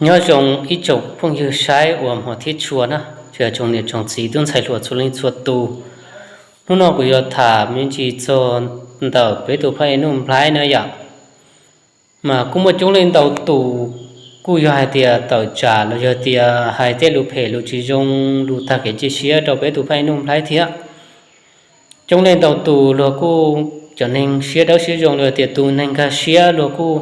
Nyob zoo ib tsoom phooj ywg saib uas hmov thiab tshua na, tsoom niam tsoom txiv tub ntxhais hluas txhua leej txhua tus. Hnub no kuv yuav tham me ntsis txog ntawm peb tus phaj ej Nuj Nplhaib na yom. Mas kuj muaj coob leej ntau tus kuj yog hais tias tawm tsam los yog tias hais tej lus phem lus tsis zoo, lus tag kev cia siab rau peb tus phaj ej Nuj Nplhaib thiab. Coob leej ntau tus luag kuj, cov neeg siab dawb siab zoo los yog tias tus neeg nkag siab luag kuj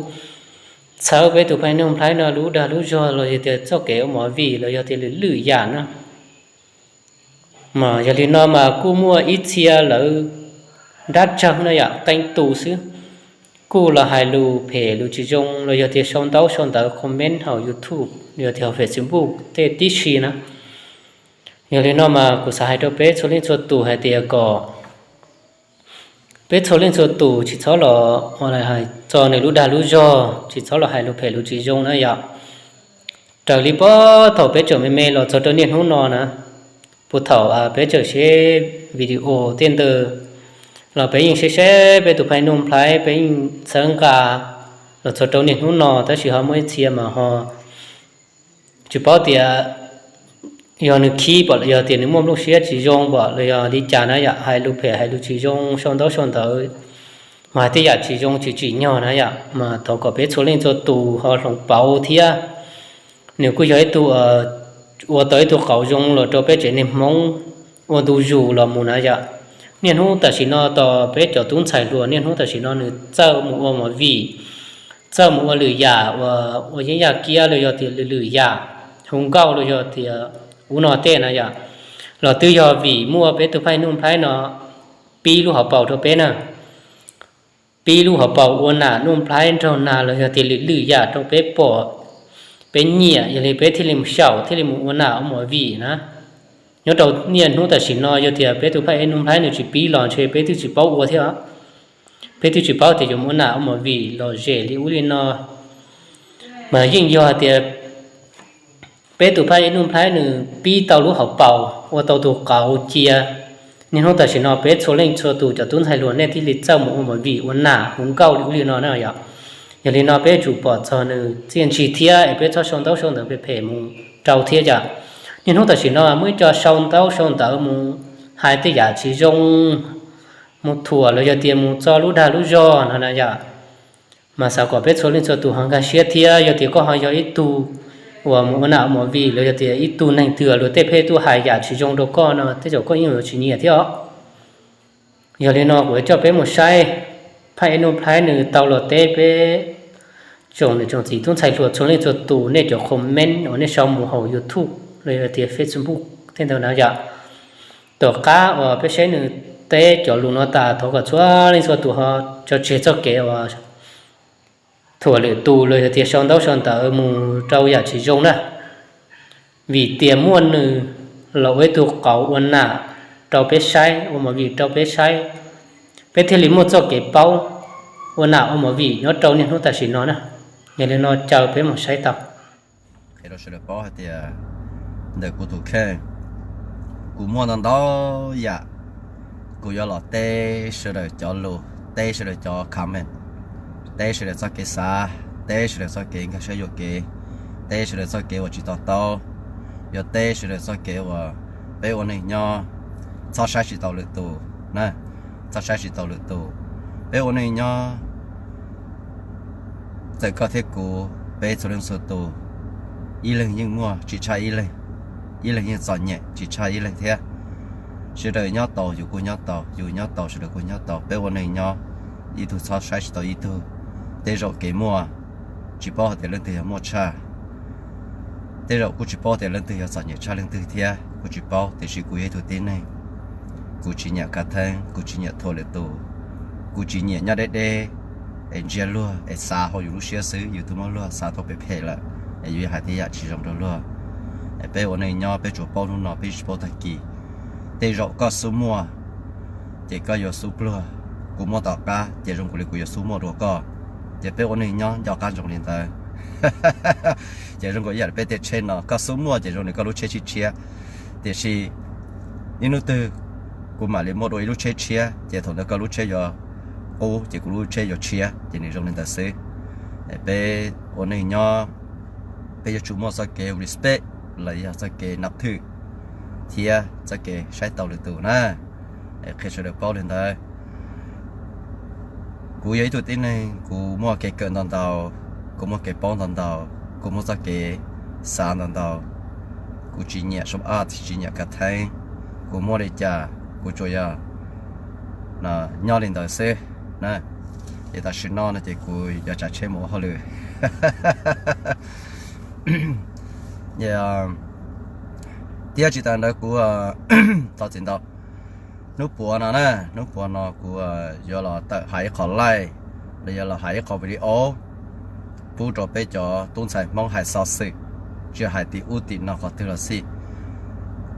txhawb peb tus phaj ej Nuj Nplhaib no lub dag lub zog los yog tias txoj kev ua movie los yog tias lwm lwm yam na. Mas yog li no mas kuj muaj ib txhia lawv nrab tsawg no yom, qee tus xwb, kuj los hais lus phem lus tsis zoo los yog tias sau ntaub sau ntawv comment hauv YouTube los yog tias hauv Facebook tej tib si na. Yog li no mas kuv xav hais rau peb txhua leej txhua tus hais tias kom peb txhua leej txhua tus tsis txhob los hais txog nws lub dag lub zog, tsis txhob los hais lus phem lus tsis zoo na yom. Raws li puag thaum peb tseem me me los txog rau niaj hnub no na, puag thaum peb tseem seb video tej ntawd los peb yeej seb seb peb tus phaj ej Nuj Nplhaib, peb yeej txhawb nqa los txog rau niaj hnub no, tab sis ho muaj ib txhia mas ho tsis paub tias yog nws khib pom los yog tias nws muaj nplooj siab tsis zoo pom los yog li cas na yom, hais lus phem hais lus tsis zoo, sau ntaub sau ntawv, mas hais tej yam tsis zoo tsis tsim nyog na yom, mas thov kom peb txhua leej txhua tus ho hloov pauv thiab. Nws kuj yog ib tug ua tau ib tug qauv zoo los rau peb tsev neeg Hmoob ua ntu zus los mus na yom. Niaj hnub tam sim no tos peb cov tub ntxhais hluas niaj hnub tam sim no nws txawj mus ua movie, txawj mus ua lwm yam uas ua yeeb yaj kiab los yog tias lwm lwm yam, hu nkauj los yog tias ub no tej na yom, los twb yog vim muaj peb tus phaj ej Nuj Nplhaib no pib lub hauv paus rau peb na. Pib lub hauv paus ua nam Nuj Nplhaib nraug nag los yog tias lwm lwm yam rau peb pom, peb nyiam, yog li peb thiaj li mus xyaum thiaj li mus ua nam ua movie na. Nyob rau niaj hnub tam sim no yog tias peb tus phaj ej Nuj Nplhaib nws tsis pib los ntshe peb twb tsis paub ua thiab. Peb twb tsis paub tias yuav mus ua nam ua movie lom zem li ub li no. Mas yeej yog hais tias peb tus phaj ej Nuj Nplhaib nws pib tau lub hauv paus ua tau tus qauv cia, niaj hnub tam sim no peb txhua leej txhua tus cov tub ntxhais hluas nej thiaj li txawj mus ua movie ua nam hu nkauj li ub li no na yom. Yog li no peb yuav tsum pom txog nws txiaj ntsig thiab es peb txhob sau ntaub sau ntawv phem phem mus rau thiab yom. Niaj hnub tam sim no muaj ib co sau ntaub sau ntawv mus hais tej yam tsis zoo, mus thuam los yog tias mus txo lub dag lub zog no na yom. Mas xav kom peb txhua leej txhua tus ho nkag siab thiab, yog tias koj ho yog ib tug uas mus ua nam ua movie los yog tias ib tug neeg twg luag tej pheej tuaj hais yam tsis zoo rau koj no, tej zaum koj yeej yuav tsis nyiam thiab os. Yog li no kuv yuav coj peb mus saib phaj ej Nuj Nplhaib nws tau los teb peb tsoom niam tsoom txiv tub ntxhais hluas txhua leej txhua tus, nej cov comment uas nej sau mus hauv YouTube los yog tias Facebook tej ntawd na yom. Tom qab uas peb saib nws teb cov lus no tas, thov kom txhua leej txhua tus ho tso tseg txoj kev uas thuam lwm tus los yog tias sau ntaub sau ntawv mus rau yam tsis zoo na. Vim tias muaj nws los ua ib tug qauv ua nam rau peb saib, ua movie rau peb saib, peb thiaj li muaj txoj kev paub ua nam ua movie nyob rau niaj hnub tam sim no na. Yog li no caw peb mus saib tau. Qhia rau sawv daws paub hais tias ntawm kuv tus kheej, kuv muaj ntau ntau yam, kuv yuav los teb sawv daws cov lus, teb sawv daws cov comment, teb sawv daws txoj kev xav, teb sawv daws txoj kev nkag siab yuam kev, teb sawv daws txoj kev uas tsis to taub, yuav teb sawv daws txoj kev uas peb ua neeg nyob txhob saib tsis taus lwm tus na, txhob saib tsis taus lwm tus. Peb ua neeg nyob, txawm koj thiab kuv, peb txhua leej txhua tus, ib leeg yeej muaj tsis tshaj ib leeg, ib leeg yeej txom nyem tsis tshaj ib leeg thiab. Sawv daws nyob tau yus kuj nyob tau, yus nyob tau sawv daws kuj nyob tau. Peb ua neeg nyob, ib tug txhob saib tsis taus ib tug. Tej zaum kev muaj, tsis paub hais tias leej twg yog muaj tshaj, tej zaum kuj tsis paub tias leej twg yog txom nyem tshaj leej twg thiab kuj tsis paub, tiam sis kuv yog ib tug tib neeg, kuv tsis nyiam khav theeb, kuv tsis nyiam thuam lwm tus, kuv tsis nyiam nyob deb deb es ntsia luag es xav hauv yus lub siab xwb, yus twb muab luag xav tau phem phem lawm es yus yuav hais tej yam tsis zoo rau luag. Es peb ua neeg nyob peb tsuas paub hnub no peb tsis paub tag kis. Tej zaum koj xub muaj ces koj yuav xub pluag, kuv muaj tom qab ces zoo nkaus li kuv yuav xub muaj dua koj. Ces peb ua neeg nyob nco qab ntsoov li ntawd. Ces zoo nkaus ib yam li peb tej tsheb no, koj xub muaj ces zoo li koj lub tsheb tshiab tshiab, tiam sis ib hnub twg kuv mam li muaj dua ib lub tsheb tshiab, ces thaum ntawd koj lub tsheb yuav qub ces kuv lub tsheb yuav tshiab, ces nws zoo li ntawd xwb. Peb ua neeg nyob Peb yuav tsum muaj txoj kev respect los yog txoj kev nab thwm thiab txoj kev saib taus lwm tus na. Qhia sawv daws paub li ntawd. Kuv yog ib tug tib neeg, kuv muaj kev kawm ntau ntau, kuv muaj kev paub ntau ntau, kuv muaj txoj kev xav ntau ntau. Kuv tsis nyiam sub a, tsis nyiam kav theeb, kuv muaj li cas kuv tsuas yog nyob li ntawd xwb na. Ces tam sim no no ces kuv yuav tsav tsheb mus ua hauj lwm. Thiab tsis tas ntawd kuv thov txim ntau, hnub puav no na, hnub puav no kuv yuav los tawm hais ib qho live, los yog los hais ib qho video pub rau peb cov tub ntxhais Hmoob hais xov xwm, tsis hais tim ub tim no qhov twg los xij.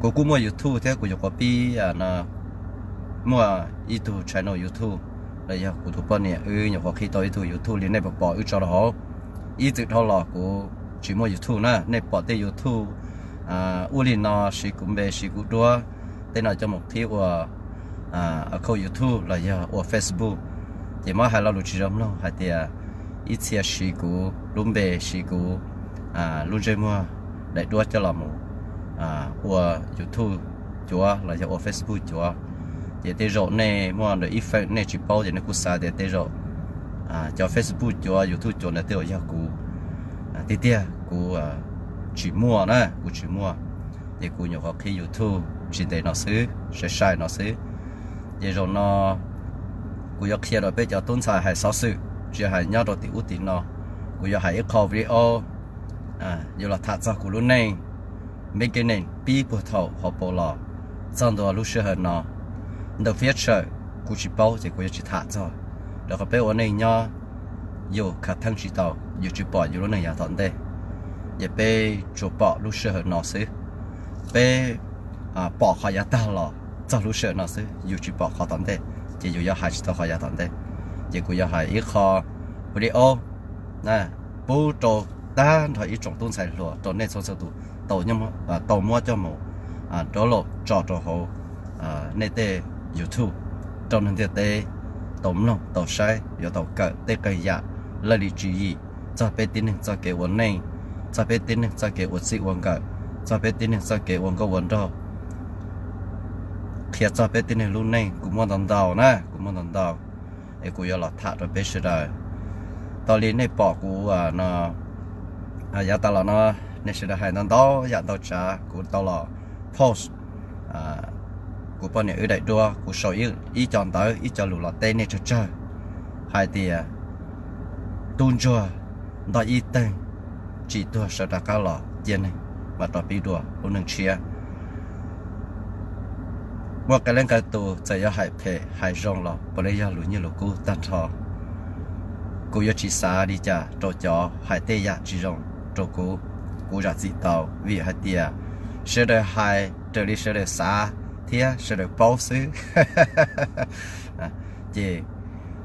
Kuv kuj muaj YouTube thiab kuv nyuam qhuav pib muaj ib tug channel YouTube, los yog kuv tus poj niam wb nyuam qhuav qhib tau ib tug YouTube li nej puas pom wb tso rau hauv. Ib txwm dhau los kuv tsis muaj YouTube na, nej pom tej YouTube ua li no siv kuv npe siv kuv duab, tej no coj mus qhib ua account YouTube los yog ua Facebook. Ces muab hais lo lus tsis zoo mloog hais tias ib txhia siv kuv lub npe siv kuv lub ntsej muag daim duab coj los mus ua YouTube cuav los yog ua Facebook cuav. Ces tej zaum nej muaj ntawm ib feem nej tsis paub ces nej kuj xav tias tej zaum cov Facebook cuav YouTube cuav ntawd tej zaum yog kuv. Tiag tiag kuv tsis muaj na, kuv tsis muaj. Ces kuv nyuam qhuav qhib YouTube tsis ntev no xwb, sai sai no xwb. Ces zaum no kuv yuav qhia rau peb cov tub ntxhais hais xov xwm, tsis hais nyob rau tim ub tim no. Kuv yuav hais ib qho video yuav los tham txog kuv lub neej, beginning pib puag thaum hauv paus los txog ntua lub sij hawm no. Ntawm future kuv tsis paub ces kuv yuav tsis tham txog, rau qhov peb ua neej nyob yus khav theeb tsis tau, yus tsis pom yus lub neej yav tom ntej, ces peb tsuas pom lub sij hawm no xwb. Peb pom qhov yav tag los txog lub sij hawm no xwb, yus tsis pom qhov tom ntej, ces yus yuav hais tsis tau qhov yav tom ntej. Ces kuv yuav hais ib qho video pub rau tag nrho ib tsoom tub ntxhais hluas rau nej txhua txhua tus tau muab coj mus download tso rau hauv nej tej YouTube rau neeg ntiaj teb tau mloog tau saib, yuav tau kawm tej qee yam laj lim tswv yim txog peb tib neeg txoj kev ua neej, txog peb tib neeg txoj kev ua txij ua nkawm, txog peb tib neeg txoj kev ua nkauj ua nraug, qhia txog peb tib neeg lub neej. Kuv muaj ntau ntau na, kuv muaj ntau ntau, es kuv yuav los tham rau peb sawv daws. Tau li nej pom kuv no, yav tas los no nej sawv daws hais ntau ntau yam ntau tsav, kuv tau los post kuv poj niam wb daim duab, kuv sau ib co ntawv ib co lus los teb nej tsawg tsawg hais tias tub ntsuag ntog ib teeg tsis tuag sawv rov qab los cia neeg mas rov pib dua lub neej tshiab. Muaj qee leej qee tus txawm yuav hais phem hais zoo los puav leej yog lus nyiaj lus kub tag nrho. Kuv yuav tsis xav li cas rau cov hais tej yam tsis zoo rau kuv. Kuv zam txim tau vim hais tias sawv daws hais raws li sawv daws xav thiab sawv daws paub xwb. Ces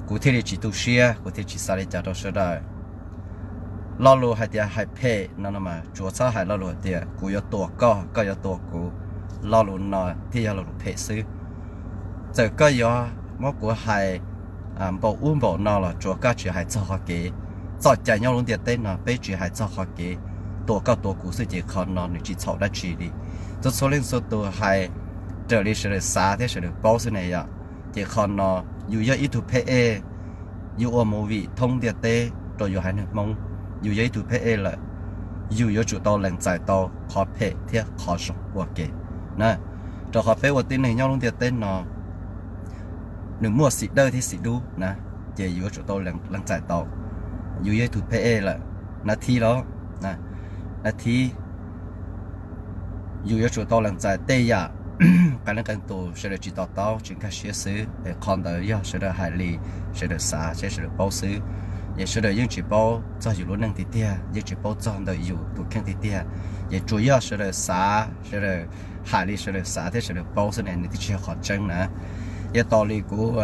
kuv thiaj li tsis tu siab, kuv thiaj tsis xav li cas rau sawv daws. Lo lus hais tias hais phem no no mas tsuav txhob hais lo lus hais tias kuv yuav tua koj, koj yuav tua kuv. Lo lus no thiaj yog lo lus phem xwb. Txawm koj yuav muab kuv hais npaum ub npaum no los tsuav koj tsis hais txog qhov kev. Txoj cai nyob lub ntiaj teb no peb tsis hais txog qhov kev tua koj tua kuv xwb ces qhov no nws tsis txhaum dab tsi li. Txhua txhua leej txhua tus hais raws li sawv daws xav thiab sawv daws paub xwb ne yom. Ces qhov no yus yog ib tug pheb ej, yus ua movie thoob ntiaj teb rau yus haiv neeg Hmoob, yus yog ib tug pheb ej lawm, yus yuav tsum tau lees txais tau qhov phem thiab qhov zoo ua ke na. Rau qhov peb ua tib neeg nyob lub ntiaj teb no nws muaj xim dawb thiab xim dub na, ces yus yuav tsum tau lees txais tau. Yus yog ib tug pheb ej lawm, nab thib los, nab thib yus yuav tsum tau lees txais tej yam qee leej qee tus sawv daws tsis to taub tsis nkag siab xwb es qhov ntawd yog sawv daws hais li sawv daws xav thiab sawv daws paub xwb. Es sawv daws yeej tsis paub txog yus lub neej tiag tiag, yeej tsis paub txog ntawm yus tus kheej tiag tiag. Ces tsuas yog sawv daws xav, sawv daws hais li sawv daws xav thiab sawv daws paub xwb ne nws thiaj tsis yog qhov tseeb na. Yog tos li kuv,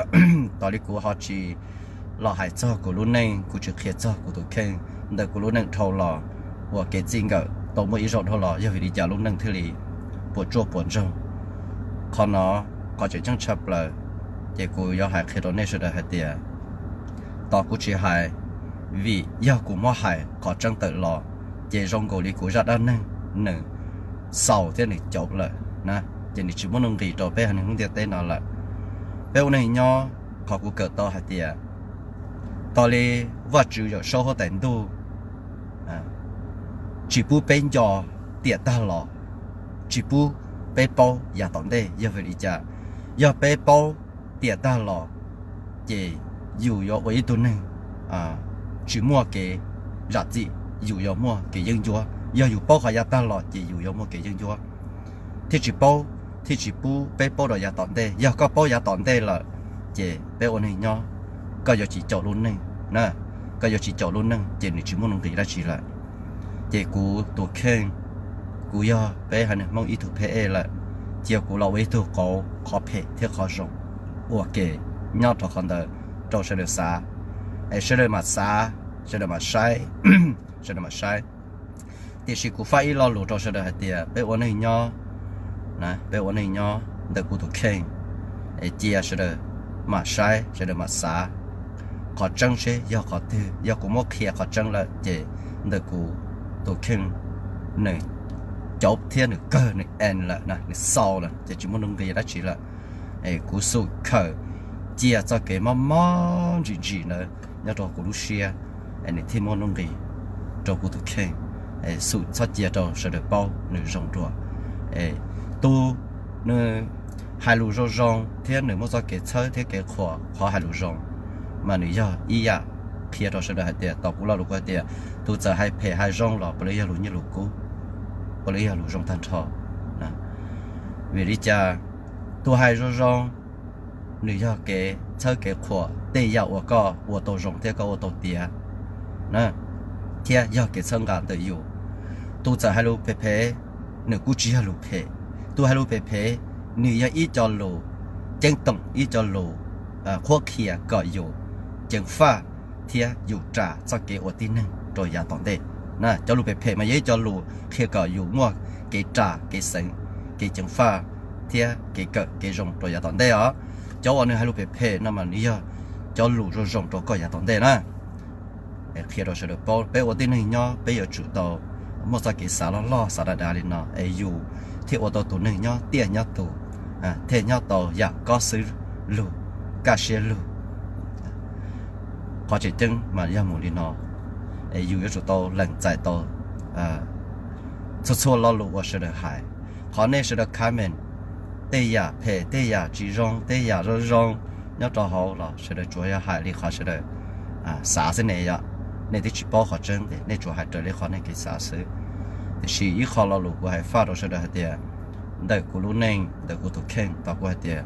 tos li kuv ho tsis los hais txog kuv lub neej, kuv tsis qhia txog kuv tus kheej ntawm kuv lub neej dhau los, uas kev txij nkawm tau muaj ib zaug dhau los yog vim li cas lub neej thiaj li puas tsuaj puas ntsoog. Qhov no qhov tseem ceeb tshaj plaws, ces kuv yuav hais qhia rau nej sawv daws hais tias tos kuv tsis hais, vim yog kuv muab hais qhov tseeb tawm los ces zoo nkaus li kuv zaj dab neeg nws xaus thiab nws caum lawm na, ces nws tsis muaj nuj nqis rau peb haiv neeg lub ntiaj teb no lawm. Peb ua neej nyob, qhov kuv kawm tau hais tias, tos li Vajtswv Yawmsaub Huab Tais Ntuj tsis pub peb nco tiam tag los, tsis pub peb paub yav tom ntej. Yog vim li cas? Yog peb paub tiam tag los, ces yus yuav ua ib tug neeg tsis muaj kev zam txim, yus yuav muaj kev yeeb ncuab. Yog yus paub qhov yav tag los ces yus yuav muaj kev yeeb ncuab. Thiaj tsis paub, thiaj tsis pub peb paub rau yav tom ntej. Yog koj paub yav tom ntej lawm, ces peb ua neeg nyob, koj yuav tsis caum lub neej na, koj yuav tsis caum lub neej ces nws tsis muaj nuj nqis dab tsi lawm. Ces kuv tus kheej, kuv yog peb haiv neeg Hmoob ib tug pheej ej lawm, cia kuv los ua ib tug qauv qhov phem thiab qhov zoo ua ke nyob rau qhov ntawd rau sawv daws xav, es sawv daws mam xav, sawv daws mam saib, sawv daws mam saib. Tiam sis kuv faj ib lo lus rau sawv daws hais tias peb ua neej nyob, peb ua neej nyob ntawm kuv tus kheej, es cia sawv daws mam saib, sawv daws mam xav qhov tseeb seb yog qhov twg. Yog kuv muab qhia qhov tseeb lawm ces ntawm kuv tus kheej nws cauv thiab nws kawg, nws end lawm na, nws xaus lawm ces tsis muaj nuj nqis dab tsi lawm. Es kuv xum khawm cia txoj kev mob mob ntsim ntsim ntawd nyob rau kuv lub siab, es nws thiaj muaj nuj nqis rau kuv tus kheej. Xum txhob cia rau sawv daws paub, nws zoo dua. Tus nws hais lus zoo zoo thiab nws muaj txoj kev txhawb thiab kev qhuas qhov hais lus zoo, mas nws yog ib yam qhia rau sawv daws hais tias, tau kuv lo lus kuv hais tias, tus txawm hais phem hais zoo los puav leej yog lus nyiaj lus kub, puav leej yog lus zoo tag nrho. Vim li cas? Tus hais zoo zoo, nws yog kev txhawb kev qhuas tej yam uas koj ua tau zoo thiab koj ua tau tiav, thiab yog kev txhawb nqa ntawm yus. Tus txawm hais lus phem phem, nws kuj tsis yog lus phem. Tus hais lus phem phem, nws yog ib co lus ceeb toom, ib co lus qhuab qhia kom yus ceev faj thiab yus ras txoj kev ua tib neeg rau yav tom ntej. Cov lus phem phem mas yog ib co lus qhia kom yus muaj kev ras, kev xeev, kev ceev faj thiab kev kawm kev zoo rau yav tom ntej os. Cov uas nws hais lus phem phem no mas nws yog cov lus zoo zoo rau koj yav tom ntej na. Qhia rau sawv daws paub, peb ua tib neeg nyob peb yuav tsum tau muaj txoj kev xav loj loj xav dav dav li no es yus thiaj ua tau tus neeg nyob tiaj nyob tus, thiaj nyob tau yam kob xwb lug, kaj siab lug. Qhov tseem ceeb mas yog mus li no, es yus yuav tsum tau lees txais tau txhua txhua lo lus uas sawv daws hais. Qhov nej sawv daws comment tej yam phem, tej yam tsis zoo, tej yam zoo zoo nyob rau hauv los sawv daws tsuas yog hais li qhov sawv daws xav xwb ne yom. Nej twb tsis paub qhov tseeb, nej tsuas hais raws li qhov nej kev xav xwb. Tiam sis ib qho lo lus kuv hais faj rau sawv daws hais tias, ntawm kuv lub neej, ntawm kuv tus kheej tau kuv hais tias,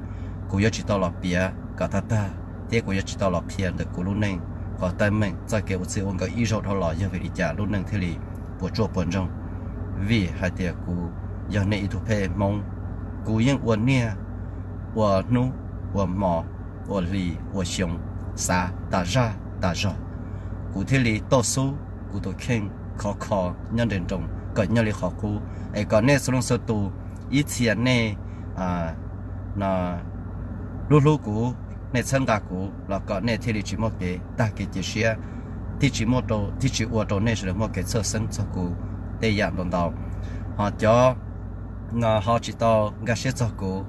kuv yuav tsis tau los piav kom tag tag, thiab kuv yuav tsis tau los qhia ntawm kuv lub neej qhov teeb meem txoj kev ua txij ua nkawm ib zaug dhau los yog vim li cas lub neej thiaj li puas tsuaj puas ntsoog. Vim hais tias kuv yog nej ib tug pheej Hmoob, kuv yeej ua niaj, ua hnub, ua hmo, ua hli, ua xyoo, xav tas zaj tas zog, kuv thiaj li tuaj xub kuv tus kheej khov kho nyob nres nroos kom nyob li qhov qub, es kom nej txhua leej txhua tus ib txhia nej hlub hlub kuv, nej txhawb nqa kuv los kom nej thiaj li tsis muaj kev tag kev cia siab, thiaj tsis ua rau nej sawv daws muaj kev txhawj xeeb txog kuv tej yam ntau ntau. Ho cov ho tsis tau nkag siab txog kuv,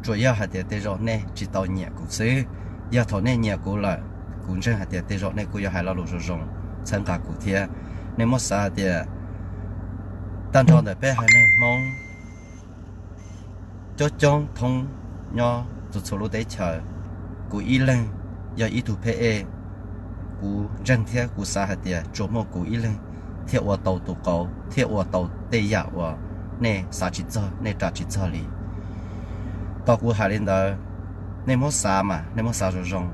tsuas yog hais tias tej zaum nej tsis tau nyiam kuv xwb. Yog thaum nej nyiam kuv lawm, kuv ntseeg hais tias tej zaum nej kuj yuav hais lo lus zoo zoo txhawb nqa kuv thiab. Nej muab xav hais tias tag nrho ntawm peb haiv neeg Hmoob coob coob thoob nyob txhua txhua lub teb chaws, kuv ib leeg yog ib tug pheej ej, kuv ntseeg thiab kuv xav hais tias tsuas muaj kuv ib leeg thiaj ua tau tus qauv, thiaj ua tau tej yam uas nej xav tsis txog, nej ras tsis txog li. Tau kuv hais li ntawd, nej muab xav mas nej muab xav zoo zoo.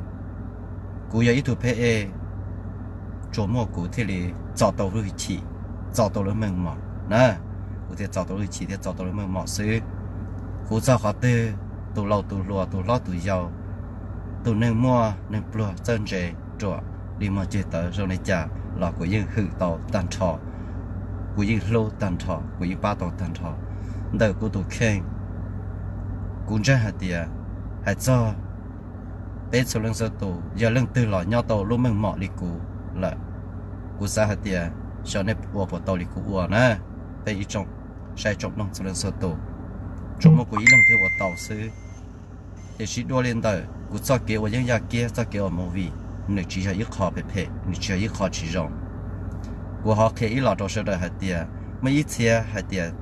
Kuv yog ib tug pheej ej, tsuas muaj kuv thiaj li txo tau lub hwj chim, txo tau lub meej mom na. Kuv thiaj txo tau lub hwj chim thiab txo tau lub meej mom xwb. Kuv txog qhov twg, tus laus tus hluas, tus hlob tus yau, tus neeg muaj neeg pluag txawj ntse ruam li mog ceg tawv zoo li cas los kuv yeej hwm tau tag nrho, kuv yeej hlub tag nrho, kuv yeej pab tau tag nrho. Ntawm kuv tus kheej, kuv ntseeg hais tias, hais txog peb txhua leej txhua tus, yog leej twg los nyob tau lub meej mom li kuv lawm, kuv xav hais tias xyov nej ua puas tau li kuv ua na. Peb ib tsoom saib tsoom mloog txhua leej txhua tus, tsuas muaj kuv ib leeg thiaj ua tau xwb. Tiam sis dua li ntawm kuv txoj kev ua yeeb yaj kiab, txoj kev ua movie, nws tsis yog ib qho phem phem, nws tsis yog ib qho tsis zoo. Kuv ho qhia ib los rau sawv daws hais tias, muaj ib txhia hais tias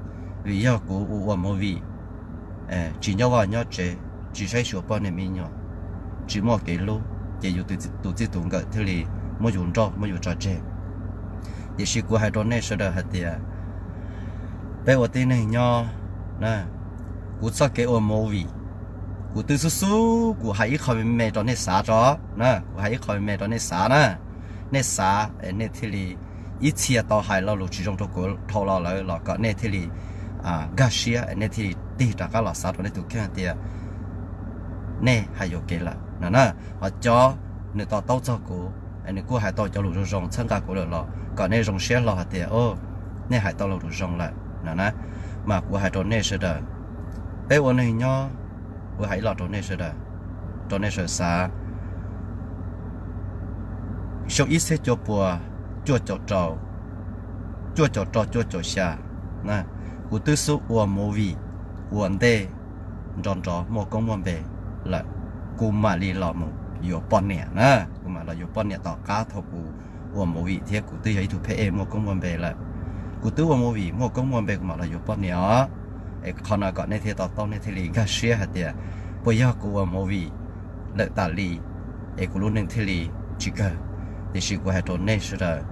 vim yog kuv ua ua movie, tsis nyob vaj nyob tsev, tsis saib xyuas poj niam me nyuam, tsis muaj kev hlub, ces yus tus txij tus nkawm thiaj li muab yus nrauj muab yus tso tseg. Tiam sis kuv hais rau nej sawv daws hais tias, peb ua tib neeg nyob, kuv txoj kev ua movie, kuv twb xub xub kuv hais ib qho me me rau nej xav tso, kuv hais ib qho me me rau nej xav na. Nej xav, nej thiaj li, ib txhia tau hais lo lus tsis zoo rau kuv dhau los lawm los kom nej thiaj li nkag siab, nej thiaj li tig rov qab los xav rau nej tus kheej tias nej hais yuam kev lawm no na. Ho cov nws to taub txog kuv, nws kuj hais tau cov lus zoo zoo txhawb nqa kuv lawm los kom nej zoo siab hlo hais tias, o, nej hais tau lo lus zoo lawm no na. Mas kuv hais rau nej sawv daws, peb ua neeg nyob, kuv hais ib los rau nej sawv daws, rau nej sawv daws xav. Xyoo ib txhiab cuaj puas cuaj caum rau, cuaj caum rau cuaj caum xya, kuv twb xub ua movie ua ntej nrov nrov muaj koob muaj npe lawm, kuv mam li los mus yuav poj niam na. Kuv mam los yuav poj niam tom qab thaum kuv ua movie thiab kuv twb yog ib tug phab ej muaj koob muaj npe lawm. Kuv twb ua movie muaj koob muaj npe kuv mam los yuav poj niam os. Es qhov no kom nej thiaj to taub, nej thiaj li nkag siab hais tias puas yog kuv ua movie lawm tas li es kuv lub neej thiaj li tsis kawg. Tiam sis kuv hais rau nej sawv daws,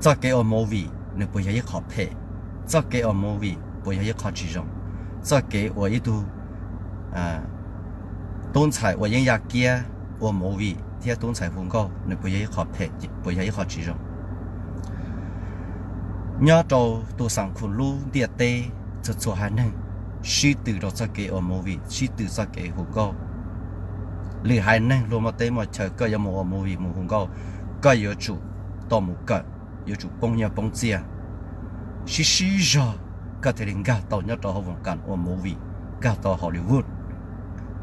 txoj kev ua movie nws puas yog ib qho phem? Txoj kev ua movie puas yog ib qho tsis zoo? Txoj kev ua ib tug tub ntxhais ua yeeb yaj kiab, ua movie thiab tub ntxhais hu nkauj nws puas yog ib qho phem, puas yog ib qho tsis zoo? Nyob rau tus xam khum lub ntiaj teb, txhua txhua haiv neeg sib tw rau txoj kev ua movie, sib tw txoj kev hu nkauj. Lwm haiv neeg luag muaj teb muaj chaw, koj yuav mus ua movie mus hu nkauj, koj yuav tsum tau mus kawm, yuav tsum poob nyiaj poob txiaj, sib sib zog, koj thiaj li nkag tau nyob rau hauv voos kas ua movie, nkag tau Hollywood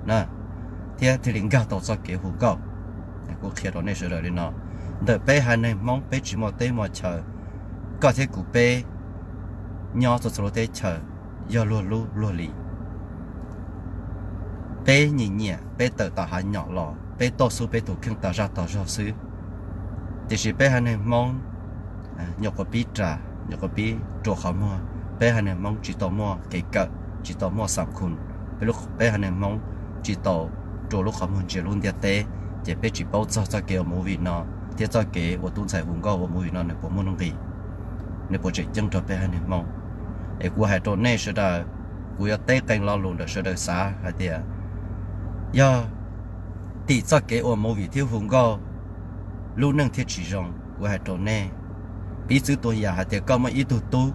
na, thiab thiaj li nkag tau txoj kev hu nkauj. Kuv qhia rau nej sawv daws li no, ntawm peb haiv neeg Hmoob peb tsis muaj teb muaj chaw, koj thiab kuv peb nyob txhua txhua lub teb chaws yog luag lub luag li. Peb nyiam nyiam, peb tawm tom hav nyom los peb tuaj xub peb tus kheej tas zaj tas zog xwb. Tiam sis peb haiv neeg Hmoob nyuam qhuav pib ras, nyuam qhuav pib rua qhov muag, peb haiv neeg Hmoob tsis tau muaj kev kawm, tsis tau muaj xam khum, peb haiv neeg Hmoob tsis tau rua lub qhov muag ntsia lub ntiaj teb, ces peb tsis paub txog txoj kev ua movie no, thiab txoj kev ua tub ntxhais hu nkauj ua movie no nws puas muaj nuj nqis, nws puas tseem ceeb rau peb haiv neeg Hmoob. Es kuv hais rau nej sawv daws, kuv yuav teb qee lo lus ntawm sawv daws xav hais tias, yog tim txoj kev ua movie thiab hu nkauj lub neej thiaj tsis zoo. Kuv hais rau nej, piv txwv tus yam hais tias koj muaj ib tug tub,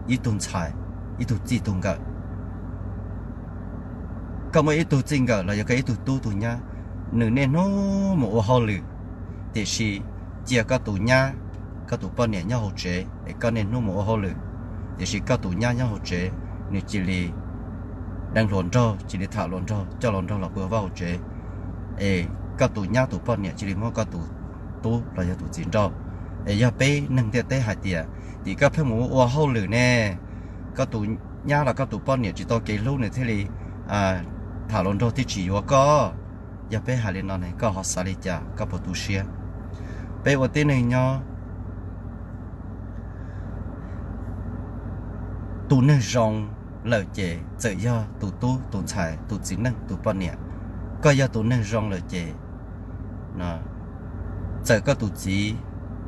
ib tug ntxhais, ib tug txij tug nkawm, koj muaj ib tug txij nkawm los yog koj ib tug tub tus nyab, nws niaj hnub mus ua hauj lwm, tiam sis cia koj tus nyab, koj tus poj niam nyob hauv tsev es koj niaj hnub mus ua hauj lwm, tiam sis koj tus nyab nyob hauv tsev, nws cia li deev hluas nraug, cia li tham hluas nraug, coj hluas nraug los pw hauv vaj hauv tsev, es koj tus nyab tus poj niam cia li muab koj tus tub los yog tus txiv nrauj. Es yog peb neeg ntiaj teb hais tias, tim koj pheej mus ua hauj lwm ne, koj tus nyab los koj tus poj niam tsis tau kev hlub nws thiaj li tham hluas nraug thiaj tsis yuav koj. Yog peb hais li no ne koj ho xav li cas, koj puas tu siab? Peb ua tib neeg nyob, tus neeg zoo lawm ces txawm yog tus tub tus ntxhais tus txiv neej tus poj niam, koj yog tus neeg zoo lawm ces txawm koj tus txiv,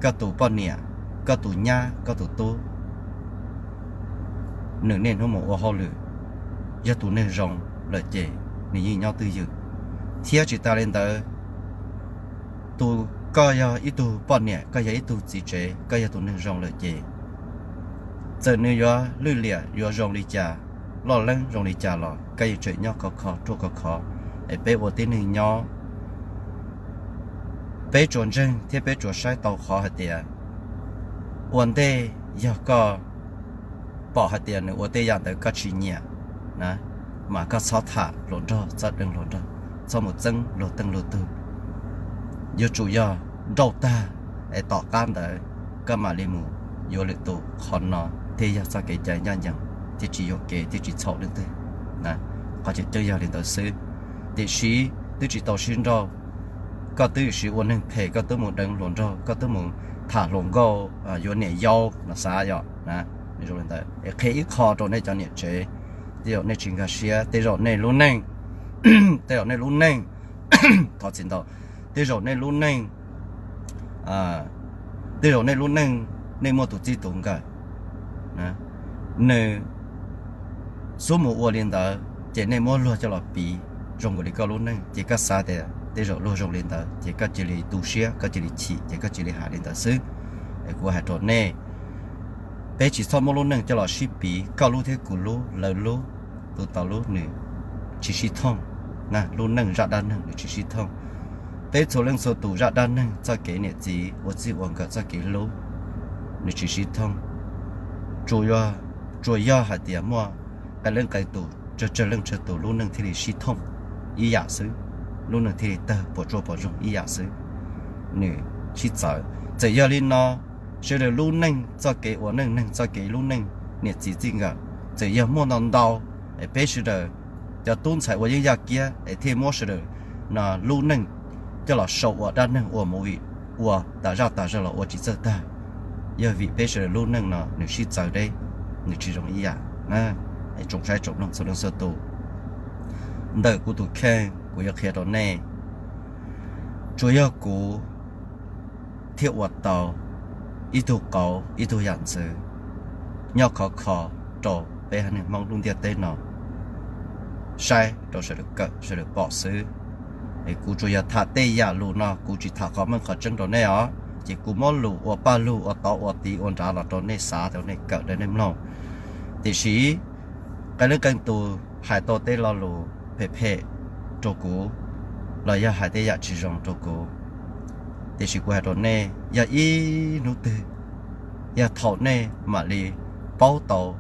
koj tus poj niam, koj tus nyab, koj tus tub, nws niaj hnub mus ua hauj lwm, yog tus neeg zoo lawm ces nws yeej nyob twj ywm. Thiab tsis tas li ntawd, tus, koj yog ib tug poj niam, koj yog ib tug txiv tsev, koj yog tus neeg zoo lawm ces txawm nws yuav lwj liam yuav zoo li cas, loj leeb zoo li cas los koj yeej tseem nyob khov kho ruaj khov kho. Es peb ua tib neeg nyob, peb tsuas ntseeg thiab peb tsuas saib tau qhov hais tias ua ntej yog koj pom hais tias nws ua tej yam ntawd koj tsis nyiam na, mas koj txhob tham hluas nraug, txhob deev hluas nraug, txhob mus txeeb luag teej luag tug. Yuav tsum yog nrauj tag, es tom qab ntawd koj mam li mus yuav lwm tus. Qhov no thiaj yog txoj kev cai ncaj ncees thiab tsis yuam kev thiab tsis txhaum leej twg. Qhov tseem ceeb yog li ntawd xwb. Tiam sis twb tsis tau sib nrauj, koj twb yuav siv ua neeg phem, koj twb mus deev hluas nraug, koj twb mus tham hluas nkauj yuav niam yau no xav yom. Zoo li ntawd es qhia ib qho rau nej cov niam tsev, tej zaum nej tsis nkag siab, tej zaum nej lub neej, tej zaum nej lub neej, thov txim ntau, tej zaum nej lub neej, tej zaum nej lub neej, nej muaj tus txij tus nkawm, nws xub mus ua li ntawd ces nej muab luag coj los piv zoo nkaus li koj lub neej, ces koj xav tias tej zaum luag zoo li ntawd ces koj cia li tu siab, koj cia li chim, ces koj cia li hais li ntawd xwb. Es kuv hais rau nej, peb tsis txhob muab lub neej coj los sib piv, koj lub thiab kuv lub, lawv lub, tus tau lub, nws tsis sib thooj. Lub neej zaj dab neeg nws tsis sib thooj. Peb txhua leej txhua tus zaj dab neeg, txoj kev niam txiv ua txij ua nkawm, txoj kev hlub, nws tsis sib thooj. Tsuas yog hais tias muaj qee leej qee tus, tsawg tsawg leej tsawg tus lub neej thiaj li sib thooj ib yam xwb, lub neej thiaj li tawg puas tsuaj puas ntsoog ib yam xwb. Nws sib txawv. Txawm yog li no, sawv daws lub neej txoj kev ua neej neeg, txoj kev lub neej niam txiv txij nkawm, txawm yog muaj ntau ntau, es peb sawv daws cov tub ntxhais ua yeeb yaj kiab es thiaj muab sawv daws no lub neej coj los sau ua dab neeg, ua movie, ua tas zaj tas zog los ua tsis txawj tag. Yog vim peb sawv daws lub neej no nws sib txawv deb, nws tsis zoo ib yam. Tsoom saib tsoom mloog txhua leej txhua tus, ntawm kuv tus kheej kuv yuav qhia rau nej, tsuas yog kuv thiaj ua tau ib tug qauv ib tug yam ntxwv nyob khov kho rau peb haiv neeg Hmoob lub ntiaj teb no saib rau sawv daws kawm sawv daws pom xwb. Es kuv tsuas yog tham tej yam lus no, kuv tsis tham qhov meej qhov tseeb rau nej os. Ces kuv muab lus ua paj lug ua tod ua tid ua nrad los rau nej xav, rau nej kawm, rau nej mloog. Tiam sis qee leej qee tus hais tau tej lo lus phem phem rau kuv los yog hais tej yam tsis zoo rau kuv, tiam sis kuv hais rau nej, yog ib hnub twg, yog thaum nej mam li paub tau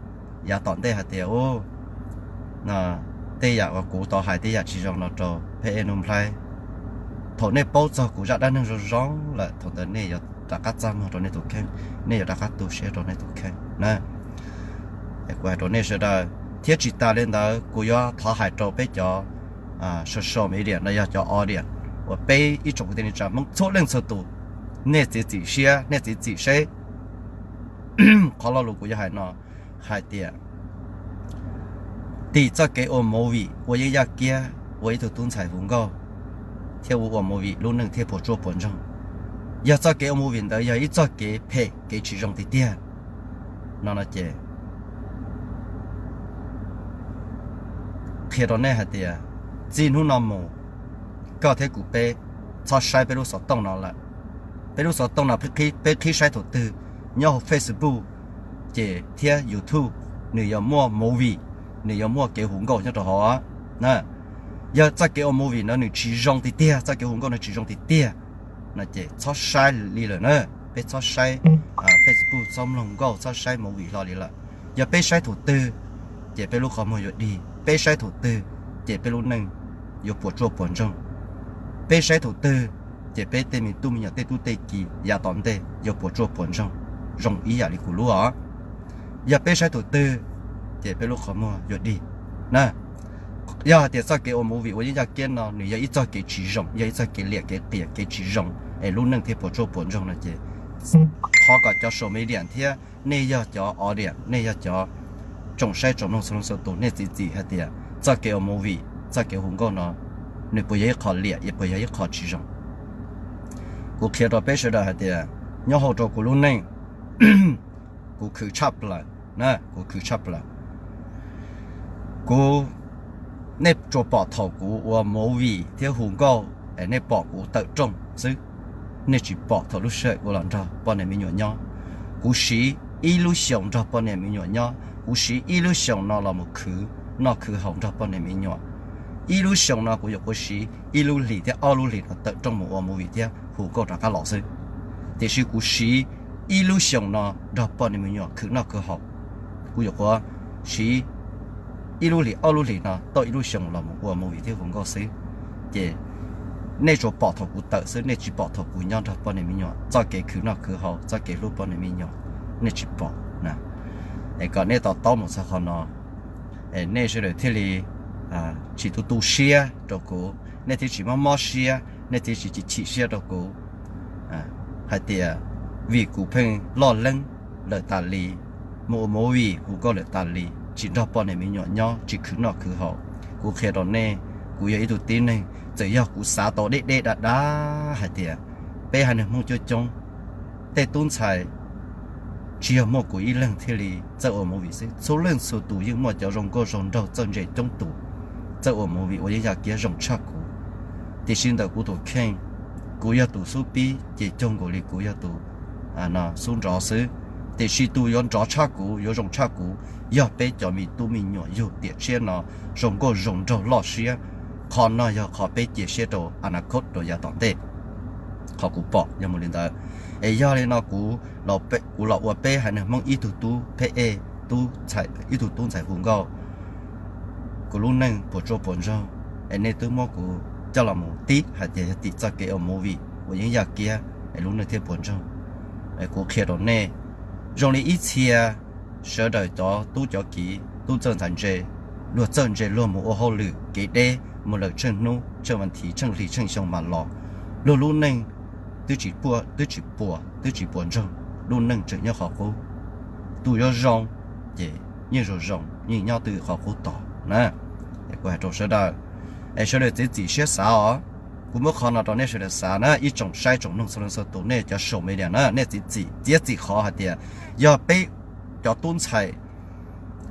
yav tom ntej hais tias, u, tej yam uas kuv tau hais tej yam tsis zoo no rau peb Nuj Nplhaib, thaum nej paub txog kuv zaj dab neeg zoo zoo lawm, thaum ntawd nej yuav rov qab txaj muag rau nej tus kheej, nej yuav rov qab tu siab rau nej tus kheej na. Kuv hais rau nej sawv daws, thiab tsis tas li ntawd kuv yuav thov hais rau peb cov social media no, yog cov audience uas peb ib tsoom kwv tij neej tsa Hmoob txhua leej txhua tus, nej txiav txim siab, nej txiav txim seb qhov lo lus kuv yuav hais no hais tias, tim txoj kev ua movie ua yeeb yaj kiab, ua ib tug tub ntxhais hu nkauj thiab ua ua movie lub neej thiaj puas tsuaj puas ntsoog. Yog txoj kev ua movie ntawd yog ib txoj kev phem kev tsis zoo tiag tiag no no ces qhia rau nej hais tias, txij hnub no mus, koj thiab kuv peb txhob saib peb lub xov tooj no lawm. Peb lub xov tooj no peb qhib saib thaum twg? Nyob hauv Facebook ces thiab YouTube, nws yuav muaj movie, nws yuav muaj kev hu nkauj nyob rau hauv. Yog txoj kev ua movie no nws tsis zoo tiag tiag, txoj kev hu nkauj no tsis zoo tiag tiag no ces txhob saib li lawm na. Peb txhob saib Facebook, txhob mloog nkauj, txhob saib movie hlo li lawm. Yog peb saib thaum twg ces peb lub qhov muag yuav dig, peb saib thaum twg ces peb lub neej yuav puas tsuaj puas ntsoog. Peb saib thaum twg ces peb tej me tub me nyuam tej tub tej ki yav tom ntej yuav puas tsuaj puas ntsoog zoo ib yam li kuv lub os. Yog peb saib thaum twg ces peb lub qhov muag yuav dig na. Yog hais tias txoj kev ua movie ua yeeb yaj kiab no nws yog ib txoj kev tsis zoo, yog ib txoj kev liam kev qias kev tsis zoo es lub neej thiaj puas tsuaj puas ntsoog no ces thov kom cov social media thiab nej yog cov audience, nej yog cov tsoom saib tsoom mloog txhua leej txhua tus, nej txiav txim hais tias txoj kev ua movie, txoj kev hu nkauj no nws puas yog ib qho liam, puas yog ib qho tsis zoo. Kuv qhia rau peb sawv daws hais tias nyob hauv rau kuv lub neej, kuv khwv tshaj plaws, kuv khwv tshaj plaws. Kuv, nej tsuas pom thaum kuv ua movie thiab hu nkauj es nej pom kuv tawm rooj xwb, nej tsis pom thaum lub sij hawm kuv los nrog poj niam me nyuam nyob. Kuv siv ib lub xyoos nrog poj niam me nyuam nyob, kuv siv ib lub xyoos no los mus khwv noj khwv haus nrog poj niam me nyuam. Ib lub xyoos no kuv yuav qhuav siv ib lub hlis thiab ob lub hlis no tawm rooj mus ua movie thiab hu nkauj rov qab los xwb. Tiam sis kuv siv ib lub xyoos no nrog poj niam me nyuam khwv noj khwv haus, kuv yuav qhuav siv ib lub hlis ob lub hlis no tau ib lub xyoos los mus ua movie thiab hu nkauj xwb. Ces nej tsuas pom thaum kuv tawm xwb, nej tsis pom thaum kuv nyob nrog poj niam me nyuam txoj kev khwv noj khwv haus, txoj kev hlub poj niam me nyuam, nej tsis pom na. Es kom nej to taub mus txog qhov no, es nej sawv daws thiaj li tsis tu tu siab rau kuv, nej thiaj tsis mob mob siab, nej thiaj tsis chim chim siab rau kuv hais tias vim kuv pheej loj leeb lawm tas li, mus ua movie hu nkauj lawm tas li, tsis nrog poj niam me nyuam nyob, tsis khwv noj khwv haus. Kuv qhia rau nej, kuv yog ib tug tib neeg, txawm yog kuv xav tau deb deb dav dav hais tias peb haiv neeg Hmoob coob coob, tej tub ntxhais tsis yog muaj kuv ib leeg thiaj li txawj ua movie xwb, txhua leej txhua tus yeej muaj cov zoo nkauj zoo nraug txawj ntse coob tus txawj ua movie uas yeej yaj kiab zoo tshaj kuv. Tiam sis ntawm kuv tus kheej, kuv yog tus xub pib ces cuag nkaus li kuv yog tus xub nrov xwb. Tiam sis tus yuav nrov tshaj kuv, yuav zoo tshaj kuv, yog peb cov me tub me nyuam yug tiam tshiab no zoo nkauj zoo nraug loj siab. Qhov no yog qhov peb cia siab rau a na khod rau yav tom ntej. Qhov kuv pom yog mus li ntawd. Es yog li no kuv, kuv los ua peb haiv neeg Hmoob ib tug tub pheb ej, ib tug tub ntxhais hu nkauj, kuv lub neej puas tsuaj puas ntsoog, es nej twb muab kuv coj los mus tib hais tias yog tim txoj kev ua movie uas yeej yaj kiab es lub neej thiaj puas ntsoog. Es kuv qhia rau nej, zoo li ib txhia sawv daws cov tub cov kiv, tub txawj ntxhais ntse, luag txawj ntse luag mus ua hauj lwm kev deb, mus lawm tsheej hnub, tsheej vas thiv, tsheej hlis, tsheej xyoo mas los, luag lub neej twb tsis puas, twb tsis puas ntsoog, lub neej tseem nyob qhov qub. Tus yuav zoo ces yeej zoo zoo, yeej nyob twj ywm qhov qub tod na. Es kuv hais rau sawv daws, es sawv daws txiav txim siab xav os. Kuv muab qhov no rau nej sawv daws xav na, ib tsoom saib tsoom mloog txhua leej txhua tus, nej cov social media na, nej txiav txim, txiav txim qhov hais tias yog peb cov tub ntxhais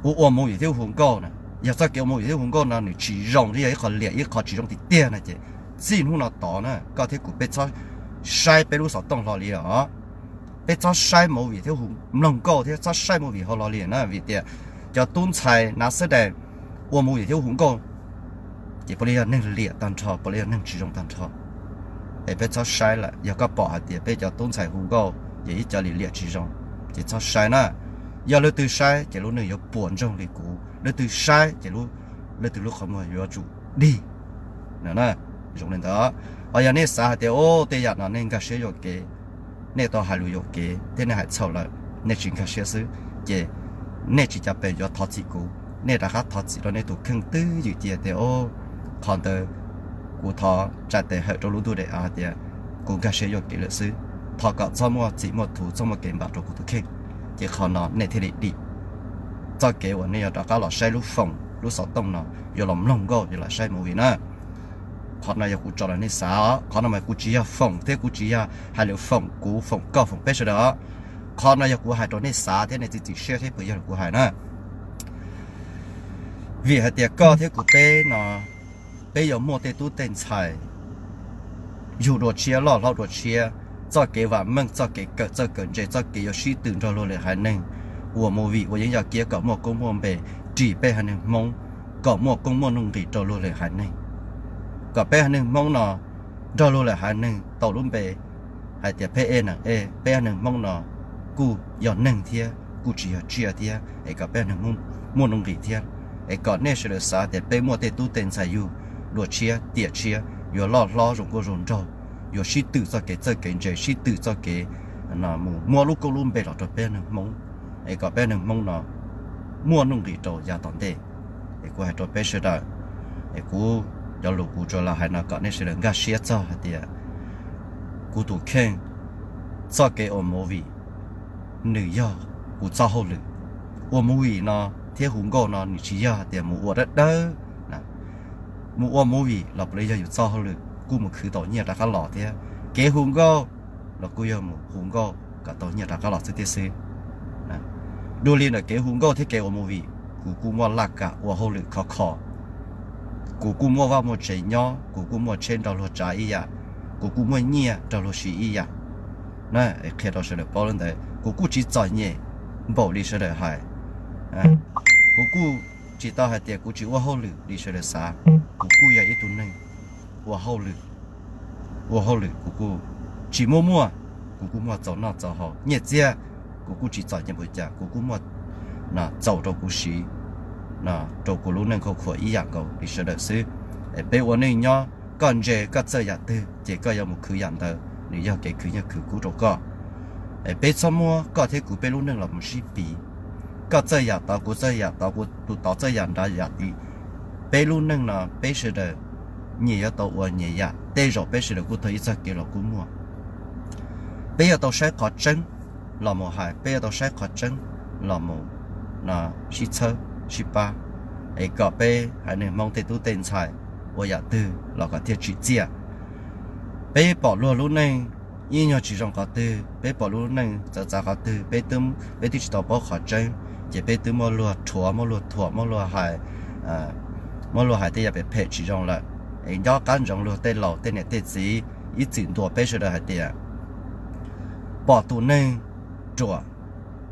ua ua movie thiab hu nkauj na, yog txoj kev ua movie thiab hu nkauj no nws tsis zoo, yog ib qho liam ib qho tsis zoo tiag tiag no ces txij hnub no tod na koj thiab kuv peb txhob saib peb lub xov tooj hlo li os. Peb txhob saib movie thiab hu, mloog nkauj thiab txhob saib movie hauv hlo li na, vim tias cov tub ntxhais nav xab dais ua movie thiab hu nkauj ces puav leej yog neeg liam tag nrho, puav leej yog neeg tsis zoo tag nrho. Es peb txhob saib lawm, yog koj pom hais tias peb cov tub ntxhais hu nkauj yog ib co liam liam tsis zoo, ces txhob saib na. Yog leej twg saib ces lub neej yuav puas ntsoog li kuv, leej twg saib ces leej twg lub qhov muag yuav tsum dig no. Zoo li ntawd, ho yog nej xav hais tias o, tej yam no nej nkag siab yuam kev, nej tau hais lus yuam kev thiab nej hais txhaum lawm, nej tsis nkag siab xwb, ces nej tsis cas pes yuav thov txim kuv, nej rov qab thov txim rau nej tus kheej twj ywm cia tias o, qhov ntawd kuv thov tsa tes hawm rau lub ntuj daim av hais tias kuv nkag siab yuam kev lawm xwb. Thov kom txhob muaj txim muaj thuv, txhob muaj kev npam rau kuv tus kheej, ces qhov no nej thiaj li dim. Txoj kev uas nej yuav rov qab los saib lub foom lub xov tooj no, yuav los mloog nkauj, yuav los saib movie na, qhov no yog kuv tso rau nej xav. Qhov no mas kuv tsis yog foom thiab kuv tsis yog hais lus foom kuv, foom koj, foom peb sawv daws. Qhov no yog kuv hais rau nej xav thiab nej txiav txim siab thiab puas yog li kuv hais na. Vim hais tias koj thiab kuv peb no, peb yuav muaj tej tub tej ntxhais yug dua tshiab, loj hlob dua tshiab, txoj kev vam meej, txoj kev kawm txawj kawm ntse, txoj kev yuav sib tw nrog luag lwm haiv neeg, ua movie ua yeeb yaj kiab kom muaj koob muaj npe, ris peb haiv neeg Hmoob kom muaj koob muaj nuj nqis rau luag lwm haiv neeg, kom peb haiv neeg Hmoob no nrog luag lwm haiv neeg tau lub npe hais tias pheb ej neeg ej, peb haiv neeg Hmoob no kuj yog neeg thiab kuj tsis yog tsiaj thiab, es kom peb haiv neeg Hmoob muaj nuj nqis thiab, es kom nej sawv daws xav tias peb muaj tej tub tej ntxhais yug dua tshiab tiam tshiab yuav loj hlob zoo nkauj zoo nraug, yuav sib tw txoj kev txawj kev ntse, sib tw txoj kev mus muab lub koob lub npe los rau peb haiv neeg Hmoob, es kom peb haiv neeg Hmoob no muaj nuj nqis rau yav tom ntej. Es kuv hais rau peb sawv daws, es kuv cov lus kuv tsuas los hais no kom nej sawv daws nkag siab txog hais tias kuv tus kheej, txoj kev ua movie nws yog kuv txoj hauj lwm. Ua movie no thiab hu nkauj no nws tsis yog hais tias mus ua dawb dawb. Mus ua movie los puav leej yog yus txoj hauj lwm, kuj mus khwv tau nyiaj rov qab los thiab. Kev hu nkauj los kuj yog mus hu nkauj kom tau nyiaj rov qab los xwb thiab xwb. Dua li ntawm kev hu nkauj thiab kev ua movie, kuv kuj muaj laj kam ua hauj lwm khov kho, kuv kuj muaj vaj muaj tsev nyob, kuv kuj muaj tsheb nrog luag tsav ib yam, kuv kuj muaj nyiaj nrog luag siv ib yam. Na, qhia rau sawv daws paub li ntawd, kuv kuj tsis txom nyem npaum li sawv daws hais. Kuv kuj tsis tau hais tias kuv tsis ua hauj lwm li sawv daws xav. Kuv kuj yog ib tug neeg ua hauj lwm, ua hauj lwm kuv kuj tsis muaj muaj, kuv kuj muaj txaus noj txaus haus, nyiaj txiag kuv kuj tsis txom nyem npaum cas, kuv kuj muaj txaus rau kuv siv, rau kuv lub neej khauj khuam ib yam nkaus li sawv daws xwb. Es peb ua neej nyob Koj ntse koj txawj yam twg ces koj yuav mus khwv yam ntawd, nws yog kev khwv nyiaj khwv kub rau koj. Peb txhob muab koj thiab kuv peb lub neej los mus sib piv. Koj txawj yam tod, kuv txawj yam tod, kuv tus tod txawj yam nrad yam tid. Peb lub neej no peb sawv daws nyias yuav tau ua nyias yam, tej zaum peb sawv daws kuj taug ib txoj kev los kuj muaj. Peb yuav tau saib qhov tseeb los mus hais, peb yuav tau saib qhov tseeb los mus sib txhawb sib pab, es kom peb haiv neeg Hmoob tej tub tej ntxhais ua yam twg los kom thiaj tsim txiaj. Peb pom luag lub neej ib nyuag tsis zoo qhov twg, peb pom luag lub neej txawv txav qhov twg, peb twb tsis tau paub qhov tseeb, ces peb twb muab luag rhuav, muab luag thuam, muab luag hais, muab luag hais tej yam phem phem tsis zoo lawm. Es nco qab ntsoov luag tej laus tej niam tej txiv ib txwm ntuas peb sawv daws hais tias, pom tus neeg ruam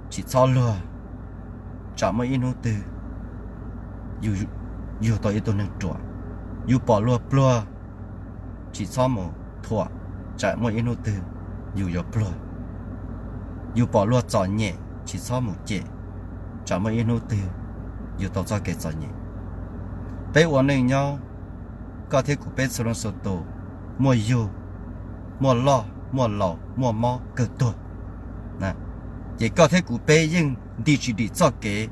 tsis txhob luag, tsam muaj ib hnub twg yug tau ib tug neeg ruam. Yus pom luag pluag tsis txhob mus thuam, tsam muaj ib hnub twg yus yuav pluag. Yus pom luag txom nyem tsis txhob mus cem, tsam muaj ib hnub twg yus tau txoj kev txom nyem. Peb ua neej nyob, koj thiab kuv peb txhua leej txhua tus, muaj yug, muaj loj, muaj laus, muaj mob kawg tuag. Ces koj thiab kuv peb yeej nti tsis dim txoj kev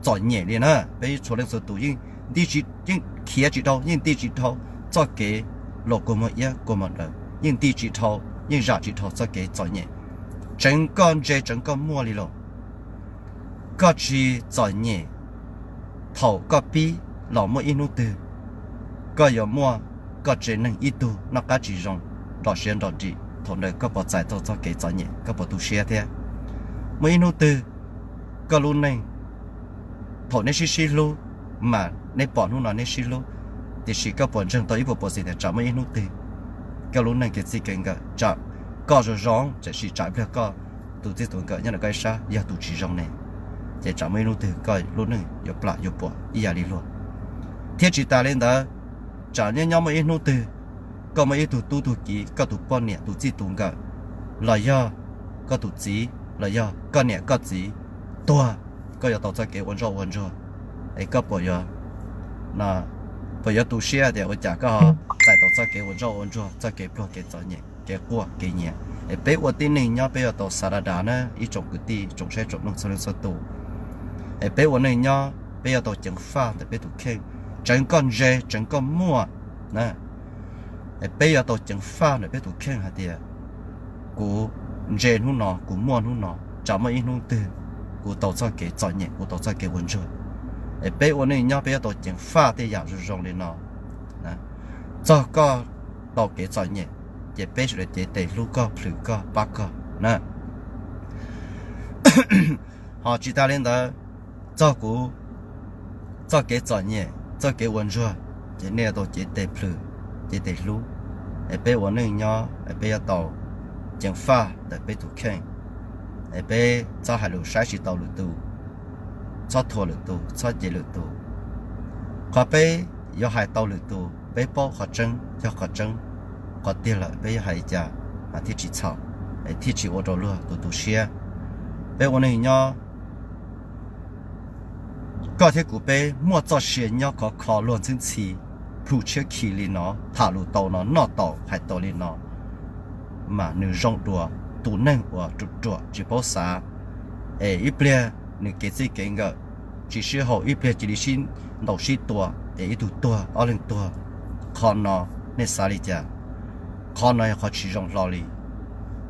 txom nyem li na. Peb txhua leej txhua tus yeej nti tsis, yeej khiav tsis dhau, yeej nti tsis dhau txoj kev los kua muag iab kua muag daw, yeej nti tsis dhau, yeej zam tsis dhau txoj kev txom nyem. Tseev koj ntse tseev koj muaj li los, koj tsis txom nyem, thaum koj pib los muaj ib hnub twg koj yuav muaj koj tsev neeg ib tug noj qab tsis zoo, nrov siav nrov nrim, thaum ntawd koj puas txais tau txoj kev txom nyem, koj puas tu siab thiab? Muaj ib hnub twg koj lub neej, thaum neb sib sib hlub, mas neb pom hnub no neb sib hlub, tiam sis koj puas ntseeg tau ib puas percent tias tsam muaj ib hnub twg koj lub neej kev txij kev nkawm, tsam koj zoo zoo tiam sis tsam ib pliag koj tus txij tus nkawm nyob ntawm koj ib sab yog tus tsis zoo ne, ces tsam muaj ib hnub twg koj lub neej yuav plam yuav puam ib yam li luag. Thiab tsis tas li ntawd, tsam nyob nyob muaj ib hnub twg koj muaj ib tug tub tug kiv, koj tus poj niam tus txij tus nkawm, los yog koj tus txiv los yog koj niam koj txiv tuag, koj yuav tau txoj kev ua ntsoj ua ntsuag, es koj puas yuav, puas yuav tu siab tias ua cas koj ho txais tau txoj kev ua ntsoj ua ntsuag, txoj kev pluag kev txom nyem, kev quaj kev nyiav? Es peb ua tib neeg nyob peb yuav tau xav dav dav na ib tsoom kwv tij tsoom saib tsoom mloog txhua leej txhua tus. Es peb ua neeg nyob peb yuav tau ceev faj ntawm peb tus kheej, tseev koj ntse tseev koj muaj na. Es peb yuav tau ceev faj ntawm peb tus kheej hais tias, kuv ntse hnub no, kuv muaj hnub no, tsam muaj ib hnub twg kuv tau txoj kev txom nyem, kuv tau txoj kev ua ntsuag. Es peb ua neej nyob peb yuav tau ceev faj tej yam zoo zoo li no. Txog koj tau kev txom nyem, ces peb sawv daws cev tes hlub koj plhws koj pab koj na. Ho tsis tas li ntawd, txog kuv txoj kev txom nyem txoj kev ua ntsuag, ces nej yuav tau cev tes plhws, cev tes hlub. Es peb ua neej nyob es peb yuav tau ceev faj ntawm peb tus kheej. Es peb txhob hais lus saib tsis tau lwm tus, txhob thuam lwm tus, txhob cem lwm tus. Qhov peb yuav hais tau lwm tus, peb paub qhov tseeb yog qhov tseeb, qhov tiag lawm peb yuav hais li cas mas thiaj tsis txhaum, es thiaj tsis ua rau luag tus tu siab. Peb ua neeg nyob, koj thiab kuv peb muaj txoj sia nyob khov kho luag ntxhi ntxhi, plhu tshiab khi li no, tham lus tau no, noj tau hais tau li no, mas nws zoo dua tus neeg uas ruam ruam tsis paub xav, es ib pliag nws kev txij kev nkawm tsis sib haum, ib pliag cia li sib ntaus sib tua, es ib tug tuag ob leeg tuag. Qhov no nej xav li cas? Qhov no yog qhov tsis zoo hlo li.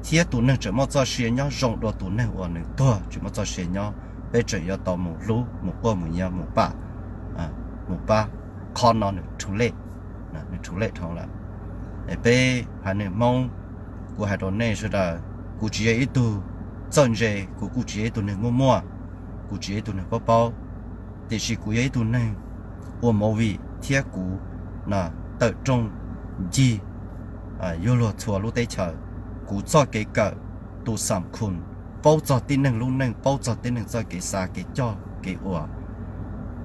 Thiab tus neeg tseem muaj txoj sia nyob zoo dua tus neeg uas nws tuag tsis muaj txoj sia nyob. Peb tseem yuav tau mus hlub, mus quaj, mus nyiav, mus pam, mus pab. Qhov no nws rhu lej, nws rhu lej dhau lawm. Es peb haiv neeg Hmoob, kuv hais rau nej sawv daws, kuv tsis yog ib tug txawj ntse, kuv kuj tsis yog ib tug neeg muaj muaj, kuv tsis yog ib tug neeg paub paub, tiam sis kuv yog ib tug neeg ua movie thiab kuv tawm rooj ncig yuav luag txhua lub teb chaws. Kuv txoj kev kawm, tus xam khum, paub txog tib neeg lub neej, paub txog tib neeg txoj kev xav, kev coj, kev ua,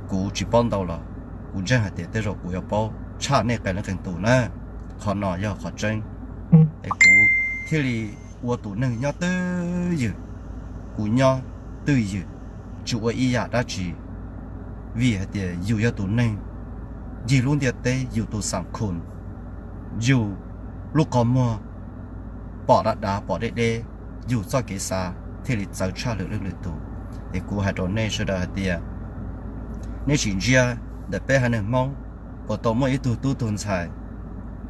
kuv tsis paub ntau los kuv ntseeg hais tias tej zaum kuv yuav paub tshaj nej qee leej qee tus na. Qhov no yog qhov tseeb. Es kuv thiaj li ua tus neeg nyob twj ywm, kuv nyob twj ywm, tsis ua ib yam dab tsi, vim hais tias yus yog tus neeg ncig lub ntiaj teb, yus tus xam khum, yus lub qhov muag pom dav dav pom deb deb, yus txoj kev xav thiaj li txawv tshaj lwm leej lwm tus. Es kuv hais rau nej sawv daws hais tias, nej sim ntsia ntawm peb haiv neeg Hmoob puas tau muaj ib tug tub tug ntxhais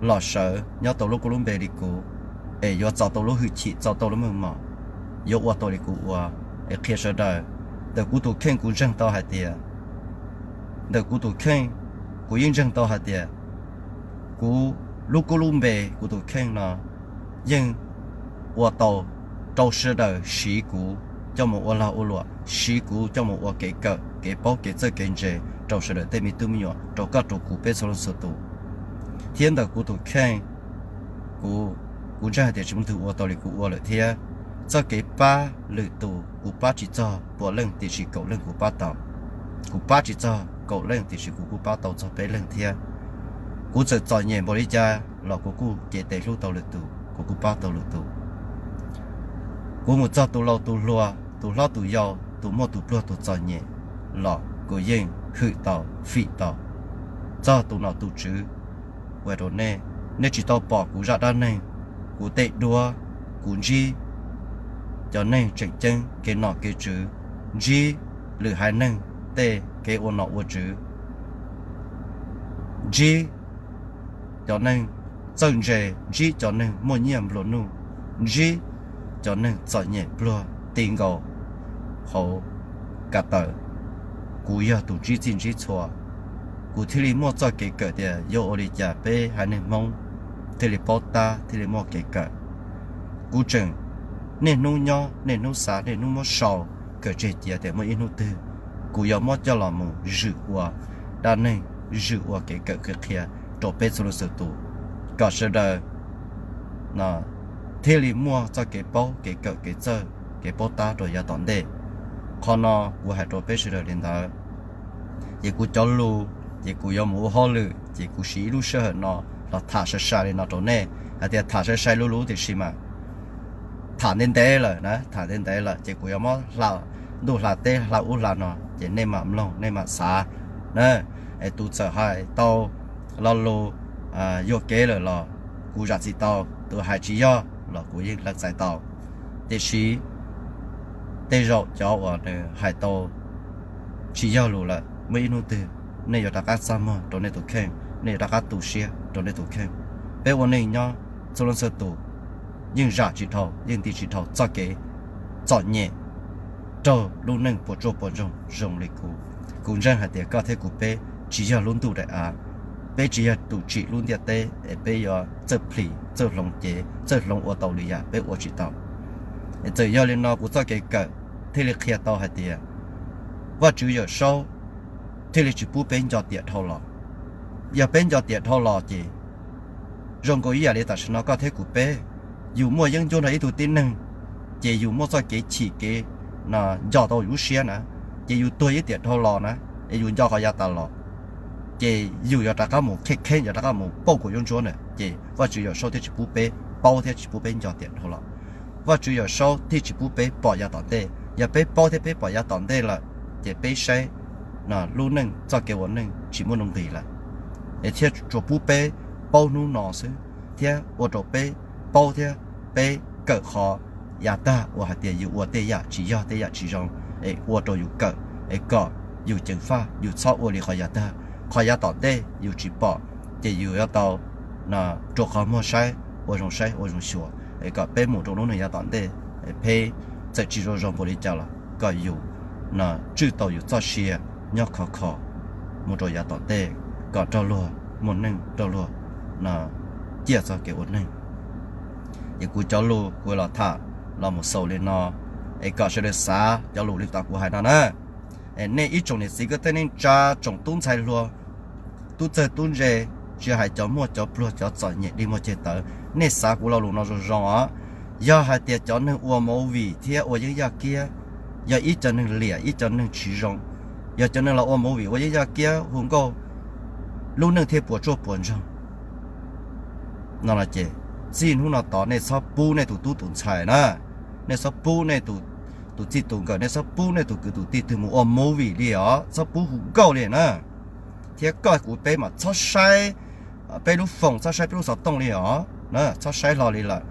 los sawv nyob tau lub kub lub npe li kuv, es yuav txo tau lub hwj chim, txo tau lub meej mom, yuav ua tau li kuv ua. Es qhia sawv daws, ntawm kuv tus kheej kuv ntseeg tau hais tias, ntawm kuv tus kheej, kuv yeej ntseeg tau hais tias kuv lub kub lub npe, kuv tus kheej no yeej ua tau rau sawv daws siv kuv coj mus ua lag ua luam, siv kuv coj mus ua kev kawm kev paub kev txawj kev ntse rau sawv daws tej me tub me nyuam, rau koj rau kuv peb txhua leej txhua tus. Thiab ntawm kuv tus kheej, kuv, kuv ntseeg hais tias tsis muaj leej twg ua tau li kuv ua lawm thiab. Txoj kev pab lwm tus kuv pab tsis txog puas leej tiam sis kaum leej kuv pab tau. Kuv pab tsis txog kaum leej tiam sis kuv kuj pab tau txog peb leej thiab. Kuv txawm txom nyem npaum li cas los kuv kuj cev tes hlub tau lwm tus, kuv kuj pab tau lwm tus. Kuv mus txog tus laus tus hluas, tus hlob tus yau, tus muaj tus pluag tus txom nyem los kuv yeej hwm tau, fim tau. Txog tus nom tus tswv, ua rau nej, nej tsis tau pom kuv zaj dab neeg, kuv tej duab, kuv ntsib cov neeg tseem ceeb kev nom kev tswv, ntsib lwm haiv neeg tej kev ua nom ua tswv, ntsib cov neeg txawj ntse, ntsib cov neeg muaj nyiaj nplua nuj, ntsib cov neeg txom nyem pluag ti nkaus hauv kav tawm. Kuv yog tus ntsib txij ntsib txhua, kuv thiaj li muaj txoj kev kawm tias yuav ua li cas peb haiv neeg Hmoob thiaj li paub tab thiaj li muaj kev kawm. Kuv tseem niaj hnub nyob niaj hnub xav niaj hnub muab sau kawm tseg cia tias muaj ib hnub twg kuv yuav muab coj los mus zwm ua dab neeg, zwm ua kev kawm kev qhia rau peb txhua leej txhua tus, kom sawv daws thiaj li muaj txoj kev paub kev kawm kev txawj kev paub tab rau yav tom ntej. Qhov no kuv hais rau peb sawv daws li ntawd. Ces kuv cov lus, ces kuv yuav mus ua hauj lwm, ces kuv siv ib lub sij hawm no los tham sai sai li no rau nej, hais tias tham sai sai lub lub tiam sis mas tham ntev ntev lawm na, tham ntev ntev lawm ces kuv yuav muab hla ntuj hla teb hla ub hla no ces nej mam mloog nej mam xav na. Es tus txawm hais tau lo lus yuam kev lawm los kuv zam txim tau, tus hais tsis yog los kuv yeej lees txais tau. Tiam sis tej zaum cov uas nws hais tau tsis yog lus lawm, muaj ib hnub twg nej yuav rov qab txaj muag rau nej tus kheej, nej yuav rov qab tu siab rau nej tus kheej. Peb ua neej nyob txhua leej txhua tus yeej zam tsis dhau, yeej nti tsis dhau txoj kev txom nyem raug lub neej puas tsuaj puas ntsoog zoo li kuv. Kuv ntseeg hais tias koj thiab kuv peb tsis yog lub ntuj daim av, peb tsis yog tus tsim lub ntiaj teb es peb yuav txawj plhis txawj hloov cev txawj hloov ua tau lwm yam, peb ua tsis tau. Es txawm yog li no kuv txoj kev kawm thiaj li qhia tau hais tias Vajtswv Yawm Saub thiaj li tsis pub peb nco tiam dhau los. Yog peb nco tiam dhau los ces zoo nkaus ib yam li tam sim no koj thiab kuv peb, yus muaj yeeb ncuab nrog ib tug tib neeg, ces yus muaj txoj kev chim kev nco tau yus lub siab na, ces yus tuag ib tiam dhau los na, es yus nco qhov yav tas los, ces yus yuav rov qab mus kheej kheeb, yuav rov qab mus pauj kuv yeeb ncuab na, ces Vajtswv Yawm Saub thiaj tsis pub peb paub thiab tsis pub peb nco tiam dhau los. Vajtswv Yawm Saub thiaj tsis pub peb pom yav tom ntej. Yog peb paub thiab peb pom yav tom ntej lawm, ces peb saib lub neej txoj kev ua neej tsis muaj nuj nqis lawm, es thiaj tsuas pub peb paub hnub no xwb, thiab ua rau peb paub thiab peb kawm qhov yav tag uas hais tias yus ua tej yam tsis yog tej yam tsis zoo, es ua rau yus kawm, es kom yus ceev faj, yus txhob ua li qhov yav tag. Qhov yav tom ntej yus tsis pom, ces yus yuav tau rua qhov muag saib ua zoo saib ua zoo xyuas, es kom peb mus rau lub neej yav tom ntej, peb txawm tsis zoo zoo npaum li cas los kom yus tswj tau yus txoj sia nyob khov kho mus rau yav tom ntej, kom raug luag muaj neej raug luag ciaj txoj kev ua neeg. Ces kuv cov lus kuv los tham los mus xaus li no, es kom sawv daws xav cov lus li tom kuv hais no na. Es nej ib tsoom niam txiv kwv tij neej tsa, tsoom tub ntxhais hluas, tub txawg tub ntse, tsis hais cov muaj cov pluag cov txom nyem dig muag ceg tawv, nej xav kuv lo lus no zoo zoo os. Yog hais tias cov neeg ua movie thiab ua yeeb yaj kiab yog ib co neeg liam ib co neeg tsis zoo, yog cov neeg los ua movie ua yeeb yaj kiab hu nkauj, lub neej thiaj puas tsuaj puas ntsoog no ces txij hnub no tod nej txhob pub nej tus tub tus ntxhais na, nej txhob pub nej tus txij tus nkawm, nej txhob pub nej tus kwv tus tij twg mus ua movie li os, txhob pub hu nkauj li na. Thiab koj kuv peb mas txhob saib peb lub foom, txhob saib peb lub xov tooj li os, txhob saib hlo li lawm.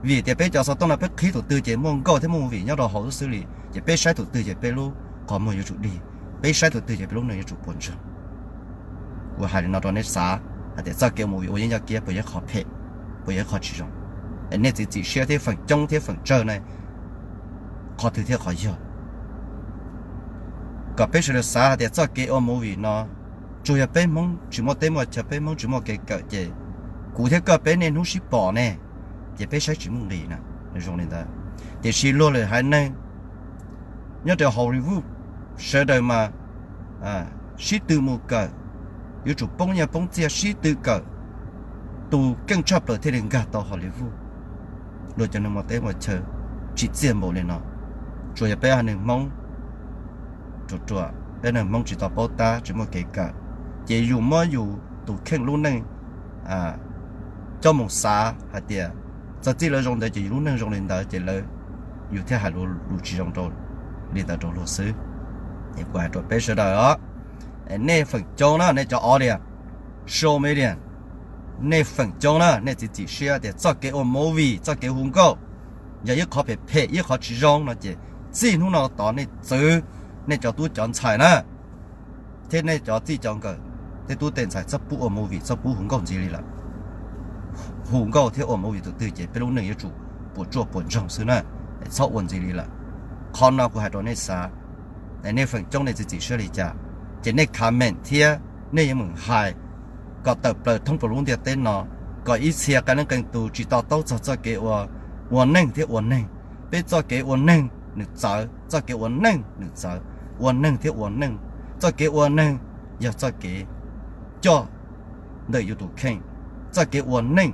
Vim tias peb cov xov tooj no peb qhib tus twg ces muaj nkauj thiab muaj movie nyob rau hauv xwb li, ces peb saib tus twg ces peb lub qhov muag yuav tsum dig, peb saib tus twg ces peb lub neej yuav tsum puas ntsoog. Kuv hais li no rau nej xav hais tias txoj kev ua movie ua yeeb yaj kiab puas yog qhov phem, puas yog qhov tsis zoo. Nej txiav txim siab thiab feem coob thiab feem tsawg ne, qhov twg thiab qhov yog. Kom peb sawv daws xav hais tias txoj kev ua movie no, tsuas yog peb Hmoob tsis muaj teb muaj chaw, peb Hmoob tsis muaj kev kawm ces kuv thiab koj peb niaj hnub sib pom ne, ces peb saib tsis muaj nqis na, zoo li ntawd. Tiam sis luag lwm haiv neeg nyob rau Hollywood sawv daws mas sib tw mus kawm, yuav tsum poob nyiaj poob txiaj sib tw kawm, tus keej tshaj plaws thiaj li nkag tau Hollywood. Luag cov neeg muaj teb muaj chaw tsis txiaj npaum li no, tsuas yog peb haiv neeg Hmoob ruam ruam, peb neeg Hmoob tsis tau paub tab, tsis muaj kev kawm, ces yus muab yus tus kheej lub neej coj mus xav hais tias txawm txij lawv zoo ntawd ces yus lub neej zoo li ntawd ces lawv, yus thiaj hais lus tsis zoo li ntawd rau luag xwb. Es kuv hais rau peb sawv daws os, nej feem coob na, nej cov audience, social media, nej feem coob na, nej txiav txim siab tias txoj kev ua movie, txoj kev hu nkauj yog ib qhov phem phem, ib qhov tsis zoo no ces txij hnub no tod nej txwv nej cov tub cov ntxhais na, thiab nej cov txij cov nkawm, tej tub tej ntxhais txhob pub ua movie, txhob pub hu nkauj ntxiv li lawm. Hu nkauj thiab ua movie tus twg ces peb lub neej yuav tsum puas tsuaj puas ntsoog xwb na, txhob ua ntxiv li lawm. Qhov no kuv hais rau nej xav, nej feem coob nej txiav txim siab li cas, ces nej comment thiab nej yuav meem hais kom tawm plaws thoob plaws lub ntiaj teb no, kom ib txhia qee leej qee tus tsis to taub txog txoj kev ua, ua neej thiab ua neeg. Peb txoj kev ua neeg nws txawv, txoj kev ua neej nws txawv, ua neeg thiab ua neej. Txoj kev ua neeg yog txoj kev coj ntawm yus tus kheej, txoj kev ua neej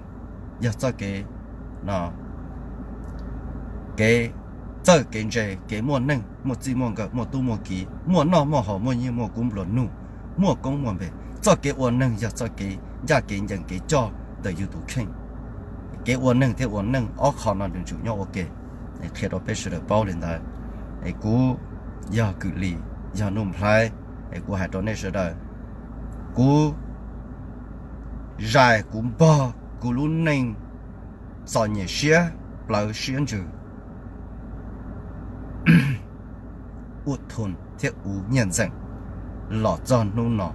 yog txoj kev, kev txawj kev ntse, kev muaj neej, muaj txij muaj nkawm, muaj tub muaj kiv, muaj noj muaj haus, muaj nyiaj muaj kub nplua nuj, muaj koob muaj npe. Txoj kev ua neeg yog txoj kev ncaj kev ncees, kev coj ntawm yus tus kheej. Kev ua neeg thiab ua neej ob qho no nws tsum nyob ua ke. Qhia rau peb sawv daws paub li ntawd. Es kuv yog Kwm Lis, yog Nuj Nplhaib, es kuv hais rau nej sawv daws, kuv zais kuv npog kuv lub neej txom nyem siab plawv siab ntsws, ua thun thiab ua nyiaj ntxeem los txog hnub no,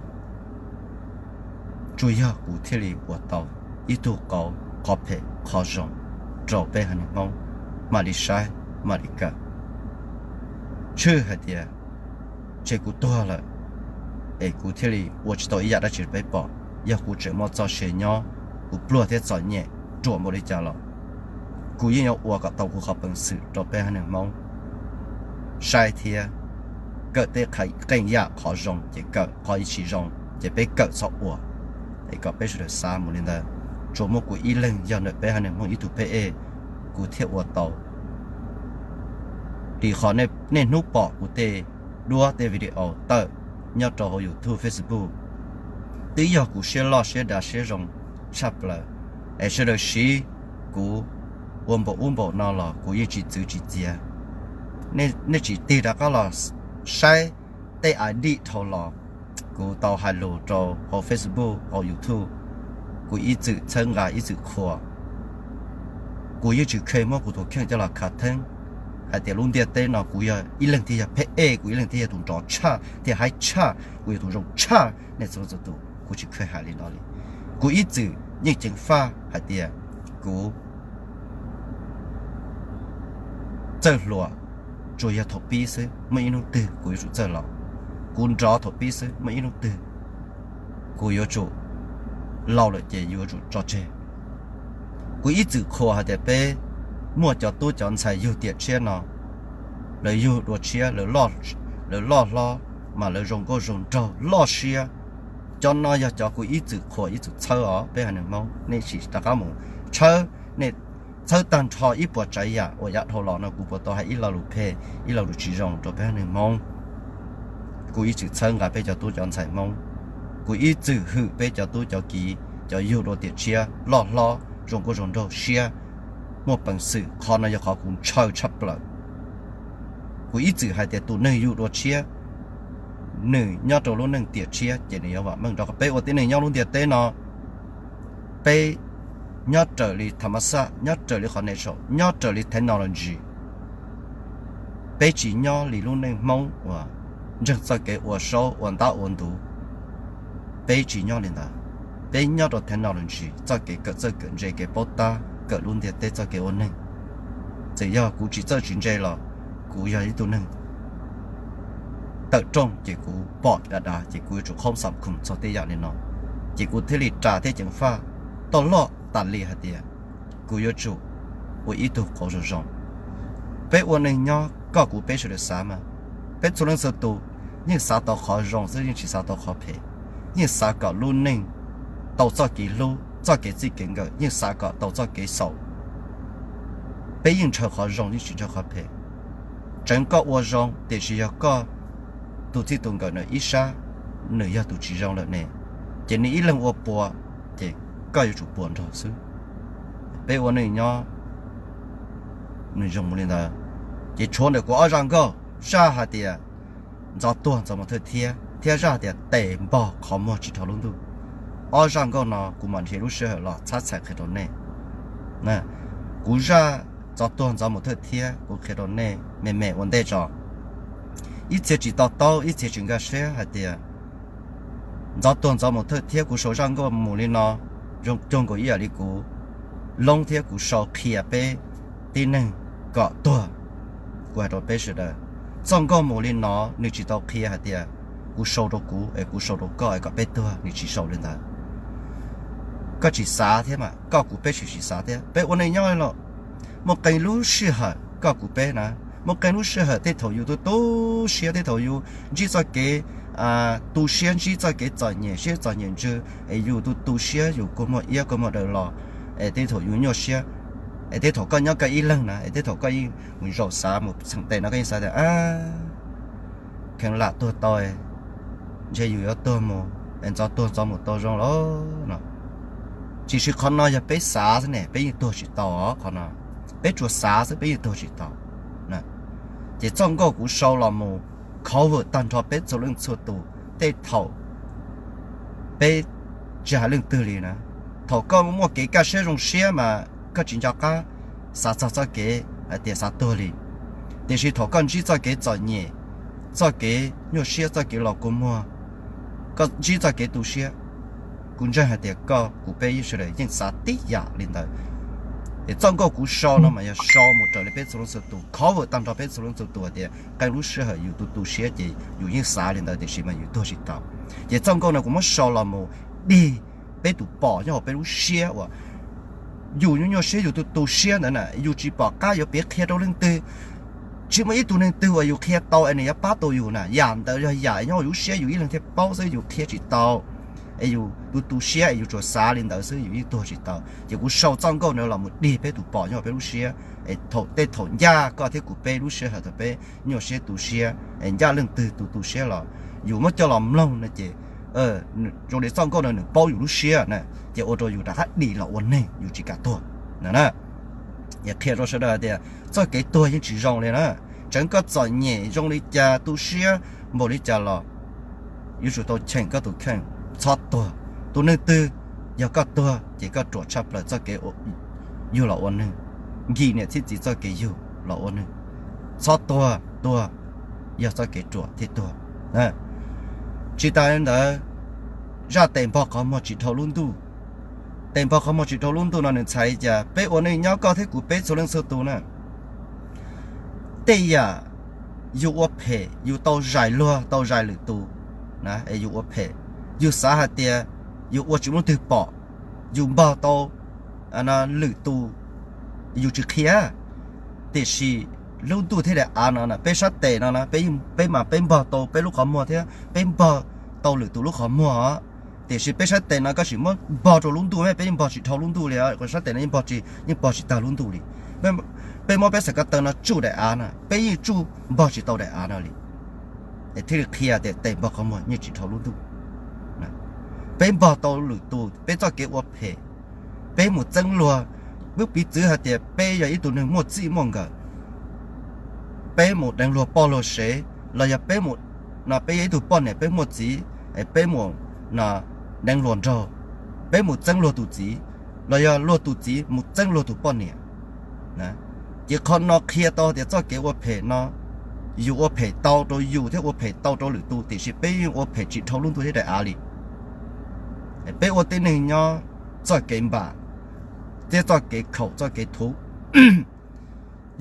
tsuas yog kuv thiaj li ua tau ib tug qauv qhov phem qhov zoo rau peb haiv neeg Hmoob mam li saib, mam li kawm. Tshwj hais tias, ces kuv tuag lawm es kuv thiaj li ua tsis tau ib yam dab tsi rau peb pom. Yog kuv tseem muaj txoj sia nyob, kuv pluag thiab txom nyem ruam npaum li cas los kuv yeej yuav ua kom tau kuv qhov peev xwm rau peb haiv neeg Hmoob saib thiab kawm tej qee yam, qhov zoo ces kawm, qhov tsis zoo ces peb kawm txhob ua. Es kom peb sawv daws xav mus li ntawd. Tsuas muaj kuv ib leeg yog ntawm peb haiv neeg Hmoob ib tug pheb ej, kuv thiaj ua tau li qhov nej hnub pom kuv tej duab tej video tawm nyob rau hauv YouTube, Facebook, twb yog kuv siab loj siab dav siab zoo tshaj plaws. Es sawv daws siv kuv ua npaum ub npaum no los kuv yeej tsis txwv tsis txiav. Nej tsis tig rov qab los saib tej idea dhau los kuv tau hais lus rau hauv Facebook, hauv YouTube, kuv ib txwm txhawb nqa ib txwm qhuas. Kuv yeej tsis kheev muab kuv tus kheej coj los khav theeb hais tias lub ntiaj teb no kuv yog ib leeg thiaj yog pheb ej, kuv ib leeg thiaj yog tus nrov tshaj thiaj haib tshaj, kuv yog tus zoo tshaj nej txhua txhua tus, kuv tsis kheev hais li no li. Kuv ib txwm yeej ceev faj hais tias kuv txawj hluas tsuas yog thaum pib xwb, muaj ib hnub twg kuv yuav tsum txawj laus. Kuv nrov thaum pib xwb, muaj ib hnub twg kuv yuav tsum laus lawm ces yuav tsum tso tseg. Kuv ib txwm qhuas hais tias peb muaj cov tub cov ntxhais yug tiam tshiab no, lawv yug dua tshiab, lawv loj hlob mas lawv zoo nkauj zoo nraug loj siab. Cov no yog cov kuv ib txwm qhuas ib txwm txhawb os peb haiv neeg Hmoob. Nej sim rov qab mus tshawb, nej txhawb tag nrho ib puas tsav yam uas yav dhau los no kuv puas tau hais ib lo lus phem, ib lo lus tsis zoo rau peb haiv neeg Hmoob. Kuv ib txwm txhawb nqa peb cov tub cov ntxhais Hmoob. Kuv ib txwm hwm peb cov tub cov kiv, cov yug dua tiam tshiab loj hlob zoo nkauj zoo nraug siab, muaj peev xwm. Qhov no yog qhov kuv ntshaw tshaj plaws. Kuv ib txwm hais tias tus neeg yug dua tshiab, nws nyob rau lub neej tiam tshiab ces nws yuav vam meej rau qhov peb ua tib neeg nyob lub ntiaj teb no. Peb nyob raws li tha ma xaj, nyob raws li qhov ne sau, nyob raws li technology. Peb tsis nyob li lub neej Hmoob uas ntseeg txoj kev ua saub ua ntab ua ntuv. Peb tsis nyob li ntawd. Peb nyob rau technology, txoj kev kawm txawj kawm ntse, kev paub tab, kawm lub ntiaj teb txoj kev ua neeg. Txawm yog kuv tsis txawj tsis ntse los kuv yog ib tug neeg tawm rooj ces kuv pom dav dav ces kuv yuav tsum qhoob xam khoom txog tej yam li no, ces kuv thiaj li ras thiab ceev faj tau loj tas li hais tias kuv yuav tsum ua ib tug qauv zoo zoo. Peb ua neeg nyob, koj kuv peb sawv daws xav mas, peb txhua leej txhua tus yeej xav tau qhov zoo xwb, yeej tsis xav tau qhov phem. Yeej xav kom lub neej tau txoj kev hlub, txoj kev txij kev nkawm, yeej xav kom tau txoj kev xaus. Peb yeej ntshaw qhov zoo, yeej tsis ntshaw qhov phem. Tseev koj ua zoo, tiam sis yog koj tus txij tus nkawm nws ib sab, nws yog tus tsis zoo lawm ne, ces nws ib leeg ua puas, ces koj yuav tsum puas nrog xwb. Peb ua neej nyob nws zoo mus li ntawd. Ces tshuav ntawm kuv ob zaj nkauj, zaj hais tias ntxov tuag ntxov mus thawj thiab, thiab zaj hais tias tes npog qhov muag tsis dhau lub ntuj. Ob zaj nkauj no kuv mam nrhiav lub sij hawm los txhab txhais qhia rau nej. Kuv zaj ntxov tuag ntxov mus thawj thiab kuv qhia rau nej me me ua ntej tso. Ib txhia tsis to taub, ib txhia tsis nkag siab hais tias ntxov tuag ntxov mus thawj thiab kuv sau zaj nkauj mus li no, zoo cuag nkaus ib yam li kuv loob thiab kuv sau qhia peb tib neeg kom tuag. Kuv hais rau peb sawv daws, txoj nkauj mus li no nws tsis tau qhia hais tias kuv sau rau kuv es kuv sau rau koj es kom peb tuag, nws tsis sau li ntawd. Koj tsis xav thiab mas, koj kuv peb tsis tsis xav thiab. Peb ua neej nyob los muaj qee lub sij hawm koj kuv peb na, muaj qee lub sij hawm tej thaum yus tu tu siab, tej thaum yus ntsib txoj kev tu siab, ntsib txoj kev txom nyem siab txom nyem ntsws es yus tu tu siab, yus kua muag iab kua muag daw los, es tej thaum yus nyuaj siab, es tej thaum koj nyob koj ib leeg na, es tej thaum koj yeej mus zaum xav mus txheem tes no koj yeej xav tias kheev lam tuag tau, ntshe yus yuav tuag mus es ntxov tuag ntxov mus tau zoo los no. Tiam sis qhov no yog peb xav xwb ne, peb yeej tuag tsis tau qhov no. Peb tsuas xav xwb peb yeej tuag tsis tau. Ces txoj nkauj kuv sau los mus cover tag nrho peb txhua leej txhua tus tej thaum peb tsis hais leej twg li na. Thaum koj muaj kev kaj siab zoo siab mas koj tsis nco qab xav txog txoj kev hais tias xav tuag li. Tiam sis thaum koj ntsib txoj kev txom nyem, txoj kev nyuaj siab, txoj kev los kua muag, koj ntsib txoj kev tu siab, kuv ntseeg hais tias koj kuv peb sawv daws yeej xav tib yam li ntawd. Es txoj nkauj kuv sau no mas yog sau mus raws li peb txhua leej txhua tus, cover tag nrho peb txhua leej txhua tus tias qee lub sij hawm yus tu tu siab ces yus yeej xav li ntawd tiam sis mas yus tuag tsis tau. Ces txoj nkauj no kuv muab sau los mus dig peb tus pom nyob hauv peb lub siab uas yus nyuaj nyuaj siab yus tu tu siab ntawd na, yus tsis pom qab yuav piav qhia rau leej twg. Tsis muaj ib tug neeg twg uas yus qhia tau es nws yuav pab tau yus na. Yam ntawd yog yam nyob hauv yus lub siab yus ib leeg thiaj paub xwb, yus qhia tsis tau. Es yus tu tu siab es yus tsuas xav li ntawd xwb yus yeej tuag tsis tau. Ces kuv sau txoj nkauj ntawd los mus dig peb tus pom nyob hauv peb lub siab. Es thaum tej thaum ncaj koj thiab kuv peb lub sij hawm thaum peb nyuaj siab tu siab es ncaj leej twg tu tu siab los yus muab coj los mloog no ces zoo li txoj nkauj no nws paub yus lub siab na, ces ua rau yus rov qab dim los ua neeg yus tsis kam tuag na. Es qhia rau sawv daws tias txoj kev tuag yeej tsis zoo li na. Tseev koj txom nyem zoo li cas tu siab npaum li cas los yuav tsum tau cheem koj tus kheej, txhob tuag. Tus neeg twg yog koj tuag ces koj ruam tshaj plaws txoj kev yug los ua neeg, nkim niam txib txiv txoj kev yug los ua neeg. Txhob tuag, tuag yog txoj kev ruam thiaj tuag. Tsis tas li ntawd, zaj tes npog qhov muag tsis dhau lub ntuj. Tes npog qhov muag tsis dhau lub ntuj no nws txhais li cas? Peb ua neej nyob koj thiab kuv peb txhua leej txhua tus na, tej yam yus ua phem yus tau zais luag tau zais lwm tus, es yus ua phem, yus xav hais tias yus ua tsis muaj leej twg pom, yus npog tau lwm tus, yus tsis qhia. Tiam sis lub ntuj thiaj li av no, peb sab tes no, peb mas peb npog tau peb lub qhov muag thiab peb npog tau lwm tus lub qhov muag. Tiam sis peb sab tes no koj tsis muab npog rau lub ntuj, peb yeej npog tsis dhau lub ntuj li. Sab tes no yeej npog tsis, yeej npog tsis tag lub ntuj li. Peb muab peb xav ko taw no tsuj daim av no, peb yeej tsuj npog tsis tau daim av no li. Es thiaj li qhia tias tes npog qhov muag yeej tsis dhau lub ntuj. Peb npog tau lwm tus peb txoj kev ua phem, peb mus txeeb luag. Muab piv txwv hais tias peb yog ib tug neeg muaj txij muaj nkawm, peb mus deev luag poj luag sev, los yog peb mus, no peb yog ib tug poj niam peb muaj txiv, peb mus deev luag nraug, peb mus txeeb luag tus txiv, los yog luag tus txiv mus txeeb luag tus poj niam. Ces qhov no qhia tau tias txoj kev ua phem no, yus ua phem tau rau yus thiab ua phem tau rau lwm tus, tiam sis peb yeej ua phem tsis dhau lub ntuj thiab daim av li. Peb ua tib neeg nyob txoj kev npam thiab txoj kev khaum txoj kev thuv,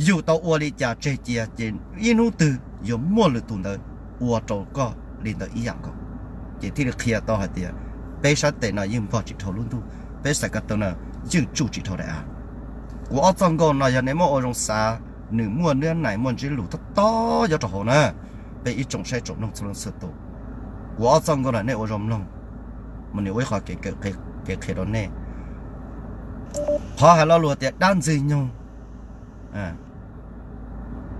yus tau ua li cas tseg cia ces ib hnub twg yuav muaj lwm tus ntawd ua rau koj li ntawd ib yam nkaus. Ces thiaj li qhia tau hais tias peb sab tes no yeej npog tsis dhau lub ntuj, peb xaim ko taw no yeej tsuj tsis dhau daim av. Kuv ob txoj nkauj no yog nej muab ua zoo xav, nws muaj nab nais muaj ntsiab lus tob tob nyob rau hauv na. Peb ib tsoom saib tsoom mloog txhua leej txhua tus, kuv ob txoj nkauj no nej ua zoo mloog, mas nws ua ib qhov kev qhia rau nej. Qhov hais lo lus tias dab ntxwg nyoog,